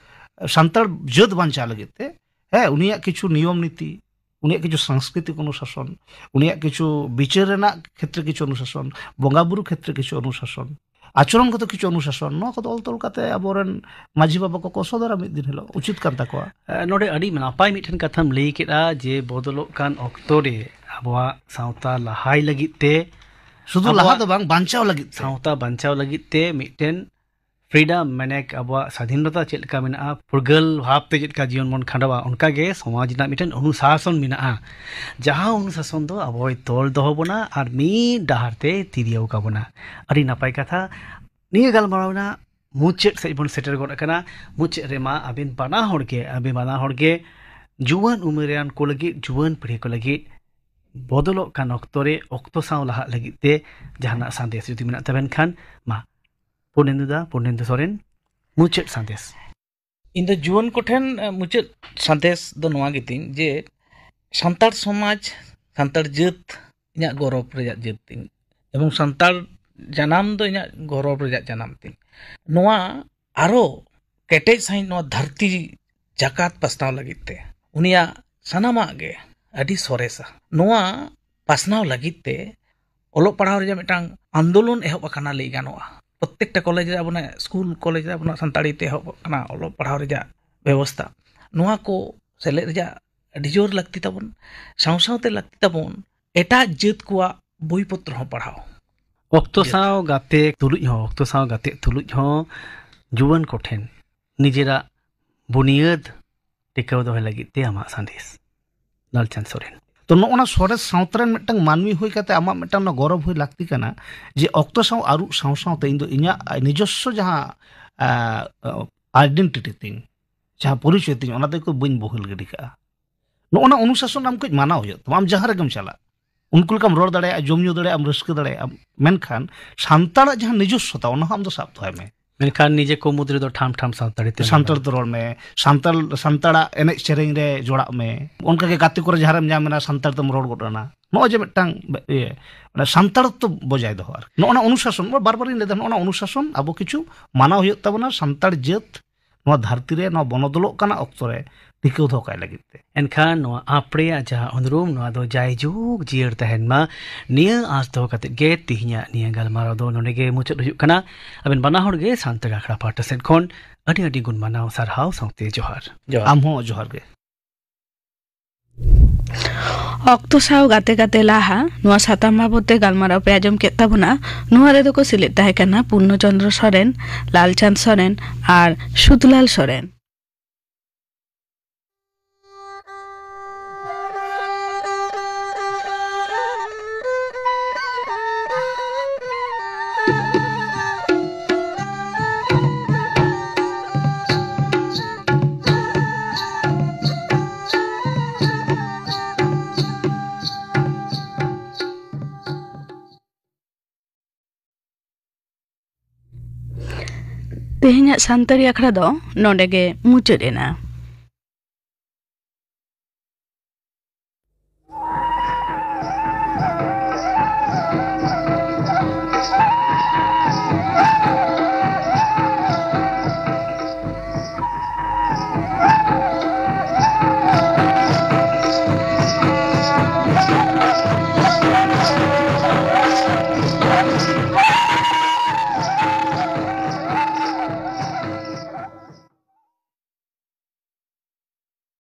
ᱥᱟᱱᱛᱟᱲ ᱡᱟᱹᱛ ᱵᱟᱧᱪᱟᱣ ᱞᱟᱹᱜᱤᱫ ᱛᱮ, ᱦᱮᱸ, ᱩᱱᱤᱭᱟᱜ ᱠᱤᱪᱷᱩ ᱱᱤᱭᱚᱢ ᱱᱤᱛᱤ, ᱩᱱᱤᱭᱟᱜ ᱠᱤᱪᱷᱩ ᱥᱟᱝᱥᱠᱨᱤᱛᱤᱠ ᱚᱱᱩᱥᱟᱥᱚᱱ, ᱩᱱᱤᱭᱟᱜ ᱠᱤᱪᱷᱩ ᱵᱤᱪᱟᱹᱨ ᱨᱮᱱᱟᱜ ᱠᱷᱮᱛᱨᱮ ᱠᱤᱪᱷᱩ ᱚᱱᱩᱥᱟᱥᱚᱱ, ᱵᱚᱸᱜᱟ ᱵᱩᱨᱩ ᱠᱷᱮᱛᱨᱮ ᱠᱤᱪᱷᱩ ᱚᱱᱩᱥᱟᱥᱚᱱ, ᱟᱪᱚᱨᱚᱱ ᱠᱚᱫᱚ ᱠᱤᱪᱷᱩ ᱚᱱᱩᱥᱟᱥᱚᱱ, ᱱᱚᱣᱟ ᱠᱚᱫᱚ ᱚᱞ ᱛᱚᱞ ᱠᱟᱛᱮ ᱟᱵᱚᱨᱮᱱ ᱢᱟᱹᱡᱷᱤ ᱵᱟᱵᱟ ᱠᱚᱠᱚ ᱥᱚᱫᱚᱨᱟ ᱢᱤᱫ ᱫᱤᱱ ᱦᱤᱞᱳᱜ, ᱩᱪᱤᱛ ᱠᱟᱱ ᱛᱟᱠᱚᱣᱟ᱾ ᱮ, ᱱᱚᱰᱮ ᱟᱹᱰᱤ ᱱᱟᱯᱟᱭ ᱢᱤᱫᱴᱮᱱ ᱠᱟᱛᱷᱟᱢ ᱞᱟᱹᱭ ᱠᱮᱫᱼᱟ ᱡᱮ ᱵᱚᱫᱚᱞᱚᱜ ᱠᱟᱱ ᱚᱠᱛᱚ ᱨᱮ ᱟᱵᱚᱣᱟᱜ ᱥᱟᱶᱛᱟ ᱞᱟᱦᱟᱭ ᱞᱟᱹᱜᱤᱫ ᱛᱮ, ᱥᱩᱫᱷᱩ ᱞᱟᱦᱟ ᱟᱵᱚᱣᱟᱜ ᱫᱚ ᱵᱟᱝ, ᱵᱟᱧᱪᱟᱣ ᱞᱟᱹᱜᱤᱫ ᱛᱮ᱾ ᱥᱟᱶᱛᱟ ᱵᱟᱧᱪᱟᱣ ᱞᱟᱹᱜᱤᱫ ᱛᱮ ᱢᱤᱫᱴᱮᱱ ᱯᱷᱨᱤᱰᱚᱢ, ᱢᱟᱱᱮ ᱟᱵᱚᱣᱟᱜ ᱥᱟᱫᱷᱤᱱᱚᱛᱟ ᱪᱮᱫ ᱞᱮᱠᱟ ᱢᱮᱱᱟᱜᱼᱟ, ᱯᱷᱩᱨᱜᱟᱹᱞ ᱵᱷᱟᱵᱽ ᱛᱮ ᱪᱮᱫ ᱞᱮᱠᱟ ᱡᱤᱭᱚᱱ ᱵᱚᱱ ᱠᱷᱟᱸᱰᱟᱣᱟ, ᱚᱱᱠᱟ ᱜᱮ ᱥᱚᱢᱟᱡᱽ ᱨᱮᱱᱟᱜ ᱢᱤᱫᱴᱮᱱ ᱚᱱᱩᱥᱟᱥᱚᱱ ᱢᱮᱱᱟᱜᱼᱟ, ᱡᱟᱦᱟᱸ ᱚᱱᱩᱥᱟᱥᱚᱱ ᱫᱚ ᱟᱵᱚᱭ ᱛᱚᱞ ᱫᱚᱦᱚ ᱵᱚᱱᱟ ᱟᱨ ᱢᱤᱫ ᱰᱟᱦᱟᱨ ᱛᱮ ᱛᱤᱨᱭᱟᱹᱣ ᱠᱟᱵᱚᱱᱟ᱾ ᱟᱹᱰᱤ ᱱᱟᱯᱟᱭ ᱠᱟᱛᱷᱟ᱾ ᱱᱤᱭᱟᱹ ᱜᱟᱞᱢᱟᱨᱟᱣ ᱨᱮᱱᱟᱜ ᱢᱩᱪᱟᱹᱫ ᱥᱮᱫ ᱵᱚᱱ ᱥᱮᱴᱮᱨ ᱜᱚᱫ ᱟᱠᱟᱱᱟ᱾ ᱢᱩᱪᱟᱹᱫ ᱨᱮᱢᱟ ᱟᱹᱵᱤᱱ ᱵᱟᱱᱟ ᱦᱚᱲ ᱜᱮ, ᱟᱹᱵᱤᱱ ᱵᱟᱱᱟ ᱦᱚᱲ ᱜᱮ ᱡᱩᱣᱟᱹᱱ ᱩᱢᱮᱨᱟᱱ ᱠᱚ ᱞᱟᱹᱜᱤᱫ, ᱡᱩᱣᱟᱹᱱ ᱯᱤᱲᱦᱤ ᱠᱚ ᱞᱟᱹᱜᱤᱫ ᱵᱚᱫᱚᱞᱚᱜ ᱠᱟᱱ ᱚᱠᱛᱚ ᱨᱮ ᱚᱠᱛᱚ ᱥᱟᱶ ᱞᱟᱦᱟᱜ ᱞᱟᱹᱜᱤᱫ ᱛᱮ ᱡᱟᱦᱟᱱᱟᱜ ᱥᱟᱸᱫᱮᱥ ᱡᱩᱫᱤ ᱢᱮᱱᱟᱜ ᱛᱟᱵᱮᱱ ᱠᱷᱟᱱ, ᱢᱟ, ᱯᱩᱨᱱᱮᱱᱫᱩ ᱫᱟ, ᱯᱩᱨᱱᱮᱱᱫᱩ ᱥᱚᱨᱮᱱ, ᱢᱩᱪᱟᱹᱫ ᱥᱟᱸᱫᱮᱥ᱾ ᱤᱧ ᱫᱚ ᱡᱩᱣᱟᱹᱱ ᱠᱚᱴᱷᱮᱱ, ᱮ, ᱢᱩᱪᱟᱹᱫ ᱥᱟᱸᱫᱮᱥ ᱫᱚ ᱱᱚᱣᱟ ᱜᱮᱛᱤᱧ ᱡᱮ ᱥᱟᱱᱛᱟᱲ ᱥᱚᱢᱟᱡᱽ, ᱥᱟᱱᱛᱟᱲ ᱡᱟᱹᱛ ᱤᱧᱟᱹᱜ ᱜᱚᱨᱚᱵᱽ ᱨᱮᱭᱟᱜ ᱡᱟᱹᱛ ᱛᱤᱧ, ᱮᱵᱚᱝ ᱥᱟᱱᱛᱟᱲ ᱡᱟᱱᱟᱢ ᱫᱚ ᱤᱧᱟᱹᱜ ᱜᱚᱨᱚᱵᱽ ᱨᱮᱭᱟᱜ ᱡᱟᱱᱟᱢ ᱛᱤᱧ᱾ ᱱᱚᱣᱟ ᱟᱨᱚ ᱠᱮᱴᱮᱡ ᱥᱟᱺᱦᱤᱡ ᱱᱚᱣᱟ ᱫᱷᱟᱹᱨᱛᱤ ᱡᱟᱠᱟᱛ ᱯᱟᱥᱱᱟᱣ ᱞᱟᱹᱜᱤᱫ ᱛᱮ ᱩᱱᱤᱭᱟᱜ ᱥᱟᱱᱟᱢᱟᱜ ᱜᱮ ᱟᱹᱰᱤ ᱥᱚᱨᱮᱥᱟ᱾ ᱱᱚᱣᱟ ᱯᱟᱥᱱᱟᱣ ᱞᱟᱹᱜᱤᱫ ᱛᱮ ᱚᱞᱚᱜ ᱯᱟᱲᱦᱟᱣ ᱨᱮᱭᱟᱜ ᱢᱤᱫᱴᱟᱝ ᱟᱱᱫᱳᱞᱚᱱ ᱮᱦᱚᱵ ᱟᱠᱟᱱᱟ ᱞᱟᱹᱭ ᱜᱟᱱᱚᱜᱼᱟ᱾ ᱯᱨᱚᱛᱮᱠᱴᱟ ᱠᱚᱞᱮᱡᱽ ᱨᱮ, ᱟᱵᱚᱱᱟᱜ ᱥᱠᱩᱞ ᱠᱚᱞᱮᱡᱽ ᱨᱮ ᱟᱵᱚᱱᱟᱜ ᱥᱟᱱᱛᱟᱲᱤ ᱛᱮ ᱮᱦᱚᱵ ᱟᱠᱟᱱᱟ ᱚᱞᱚᱜ ᱯᱟᱲᱦᱟᱣ ᱨᱮᱭᱟᱜ ᱵᱮᱵᱚᱥᱛᱷᱟ᱾ ᱱᱚᱣᱟ ᱠᱚ ᱥᱮᱞᱮᱫ ᱨᱮᱭᱟᱜ ᱟᱹᱰᱤ ᱡᱳᱨ ᱞᱟᱹᱠᱛᱤ ᱛᱟᱵᱚᱱ᱾ ᱥᱟᱶ ᱥᱟᱶᱛᱮ ᱞᱟᱹᱠᱛᱤ ᱛᱟᱵᱚᱱ ᱮᱴᱟᱜ ᱡᱟᱹᱛ ᱠᱚᱣᱟᱜ ᱵᱳᱭ ᱯᱚᱛᱨᱚ ᱦᱚᱸ ᱯᱟᱲᱦᱟᱣ᱾ ᱚᱠᱛᱚ ᱡᱟᱹᱛ᱾ ᱥᱟᱶ ᱜᱟᱛᱮ ᱛᱩᱞᱩᱡ ᱦᱚᱸ, ᱚᱠᱛᱚ ᱥᱟᱶ ᱜᱟᱛᱮ ᱛᱩᱞᱩᱡ ᱦᱚᱸ ᱡᱩᱣᱟᱹᱱ ᱠᱚᱴᱷᱮᱱ ᱱᱤᱡᱮᱨᱟᱜ ᱵᱩᱱᱤᱭᱟᱹᱫ ᱴᱤᱠᱟᱹᱣ ᱫᱚᱦᱚᱭ ᱞᱟᱹᱜᱤᱫ ᱛᱮ ᱟᱢᱟᱜ ᱥᱟᱸᱫᱮᱥ, ᱞᱟᱞᱪᱟᱸᱫᱽ ᱥᱚᱨᱮᱱ᱾ ᱛᱚ, ᱱᱚᱜᱼᱚ ᱱᱟ ᱥᱚᱨᱮᱥ ᱥᱟᱶᱛᱟ ᱨᱮᱱ ᱢᱤᱫᱴᱟᱝ ᱢᱟᱹᱱᱢᱤ ᱦᱩᱭ ᱠᱟᱛᱮ ᱟᱢᱟᱜ ᱢᱤᱫᱴᱟᱝ ᱚᱱᱟ ᱜᱚᱨᱚᱵᱽ ᱦᱩᱭ ᱞᱟᱹᱠᱛᱤ ᱠᱟᱱᱟ ᱡᱮ ᱚᱠᱛᱚ ᱥᱟᱶ ᱟᱹᱨᱩ ᱥᱟᱶ ᱥᱟᱶᱛᱮ ᱤᱧ ᱫᱚ ᱤᱧᱟᱹᱜ ᱱᱤᱡᱚᱥᱥᱚ ᱡᱟᱦᱟᱸ, ᱟ, ᱟ, ᱟᱭᱰᱮᱱᱴᱤᱴᱤ ᱛᱤᱧ, ᱡᱟᱦᱟᱸ ᱯᱚᱨᱤᱪᱚᱭ ᱛᱤᱧ, ᱚᱱᱟ ᱫᱚ ᱵᱟᱹᱧ ᱵᱚᱦᱮᱞ ᱜᱤᱰᱤ ᱠᱟᱜᱼᱟ᱾ ᱱᱚᱜᱼᱚ ᱱᱟ ᱚᱱᱩᱥᱟᱥᱚᱱ ᱟᱢ ᱠᱟᱹᱡ ᱢᱟᱱᱟᱣ ᱦᱩᱭᱩᱜ ᱛᱟᱢᱟ, ᱟᱢ ᱡᱟᱦᱟᱸ ᱨᱮᱜᱮᱢ ᱪᱟᱞᱟᱜ᱾ ᱩᱱᱠᱩ ᱞᱮᱠᱟᱢ ᱨᱚᱲ ᱫᱟᱲᱮᱭᱟᱜᱼᱟ, ᱡᱚᱢ ᱧᱩ ᱫᱟᱲᱮᱭᱟᱜᱼᱟ, ᱟᱢ ᱨᱟᱹᱥᱠᱟᱹ ᱫᱟᱲᱮᱭᱟᱜᱼᱟ, ᱢᱮᱱᱠᱷᱟᱱ ᱥᱟᱱᱛᱟᱲᱟᱜ ᱡᱟᱦᱟᱸ ᱱᱤᱡᱚᱥᱥᱚᱛᱟ, ᱚᱱᱟ ᱦᱚᱸ ᱟᱢ ᱫᱚ ᱥᱟᱵ ᱫᱚᱦᱚᱭ ᱢᱮ᱾ ᱢᱮᱱᱠᱷᱟᱱ ᱱᱤᱡᱮ ᱠᱚ ᱢᱩᱫᱽ ᱨᱮᱫᱚ ᱴᱷᱟᱢ ᱴᱷᱟᱢ ᱥᱟᱱᱛᱟᱲᱤ ᱛᱮ ᱥᱟᱱᱛᱟᱲ ᱛᱮ ᱨᱚᱲ ᱢᱮ, ᱥᱟᱱᱛᱟᱲ, ᱥᱟᱱᱛᱟᱲᱟᱜ ᱮᱱᱮᱡ ᱥᱮᱨᱮᱧ ᱨᱮ ᱡᱚᱲᱟᱜ ᱢᱮ᱾ ᱚᱱᱠᱟᱜᱮ ᱜᱟᱛᱮ ᱠᱚᱨᱮ ᱡᱟᱦᱟᱸ ᱨᱮᱢ ᱧᱟᱢ ᱮᱱᱟ, ᱥᱟᱱᱛᱟᱲ ᱛᱮᱢ ᱨᱚᱲ ᱜᱚᱫ ᱮᱱᱟ᱾ ᱱᱚᱜᱼᱚᱭ ᱡᱮ ᱢᱤᱫᱴᱟᱝ, ᱤᱭᱟᱹ, ᱢᱟᱱᱮ ᱥᱟᱱᱛᱟᱲᱛᱚ ᱵᱚᱡᱟᱭ ᱫᱚᱦᱚ ᱟᱨᱠᱤ᱾ ᱱᱚᱜᱼᱚ ᱱᱟ ᱚᱱᱩᱥᱟᱥᱚᱱ, ᱵᱟᱨ ᱵᱟᱨᱤᱧ ᱞᱟᱹᱭᱫᱟ, ᱱᱚᱜᱼᱚ ᱱᱟ ᱚᱱᱩᱥᱟᱥᱚᱱ ᱟᱵᱚ ᱠᱤᱪᱷᱩ ᱢᱟᱱᱟᱣ ᱦᱩᱭᱩᱜ ᱛᱟᱵᱚᱱᱟ, ᱥᱟᱱᱛᱟᱲ ᱡᱟᱹᱛ ᱱᱚᱣᱟ ᱫᱷᱟᱹᱨᱛᱤ ᱨᱮ, ᱱᱚᱣᱟ ᱵᱚᱱᱚᱫᱚᱞᱚᱜ ᱠᱟᱱᱟ ᱚᱠᱛᱚ ᱨᱮ ᱴᱤᱠᱟᱹᱣ ᱫᱚᱦᱚ ᱠᱟᱭ ᱞᱟᱹᱜᱤᱫ ᱛᱮ᱾ ᱮᱱᱠᱷᱟᱱ ᱱᱚᱣᱟ ᱟᱯᱲᱮᱭᱟᱜ ᱡᱟᱦᱟᱸ ᱩᱱᱩᱨᱩᱢ, ᱱᱚᱣᱟ ᱫᱚ ᱡᱟᱭᱡᱩᱜᱽ ᱡᱤᱭᱟᱹᱲ ᱛᱟᱦᱮᱱ ᱢᱟ, ᱱᱤᱭᱟᱹ ᱟᱸᱥ ᱫᱚᱦᱚ ᱠᱟᱛᱮᱫ ᱜᱮ ᱛᱤᱦᱤᱧᱟᱜ ᱱᱤᱭᱟᱹ ᱜᱟᱞᱢᱟᱨᱟᱣ ᱫᱚ ᱱᱚᱰᱮ ᱜᱮ ᱢᱩᱪᱟᱹᱫ ᱦᱩᱭᱩᱜ ᱠᱟᱱᱟ᱾ ᱟᱵᱮᱱ ᱵᱟᱱᱟ ᱦᱚᱲ ᱜᱮ ᱥᱟᱱᱛᱟᱲ ᱟᱠᱷᱲᱟ ᱯᱟᱦᱴᱟ ᱥᱮᱫ ᱠᱷᱚᱱ ᱟᱹᱰᱤ ᱟᱹᱰᱤ ᱜᱩᱱ ᱢᱟᱱᱟᱣ ᱥᱟᱨᱦᱟᱣ ᱥᱟᱶᱛᱮ ᱡᱚᱦᱟᱨ᱾ ᱡᱚᱦᱟᱨ᱾ ᱟᱢ ᱦᱚᱸ ᱡᱚᱦᱟᱨ ᱜᱮ᱾ ᱚᱠᱛᱚ ᱥᱟᱶ ᱜᱟᱛᱮ ᱜᱟᱛᱮ ᱞᱟᱦᱟ ᱱᱚᱣᱟ ᱥᱟᱛᱟᱢ ᱵᱟᱵᱚᱛ ᱛᱮ ᱜᱟᱞᱢᱟᱨᱟᱣ ᱯᱮ ᱟᱸᱡᱚᱢ ᱠᱮᱫ ᱛᱟᱵᱚᱱᱟ᱾ ᱱᱚᱣᱟ ᱨᱮᱫᱚ ᱠᱚ ᱥᱮᱞᱮᱫ ᱛᱟᱦᱮᱸ ᱠᱟᱱᱟ ᱯᱩᱨᱱᱚ ᱪᱚᱸᱫᱽᱨᱚ ᱥᱚᱨᱮᱱ, ᱞᱟᱞᱪᱟᱸᱫᱽ ᱥᱚᱨᱮᱱ ᱟᱨ ᱥᱩᱫᱷᱞᱟᱞ ᱥᱚᱨᱮᱱ᱾ ᱛᱮᱦᱮᱧᱟᱜ ᱥᱟᱱᱛᱟᱲᱤ ᱟᱠᱷᱲᱟ ᱫᱚ ᱱᱚᱰᱮ ᱜᱮ ᱢᱩᱪᱟᱹᱫ ᱮᱱᱟ᱾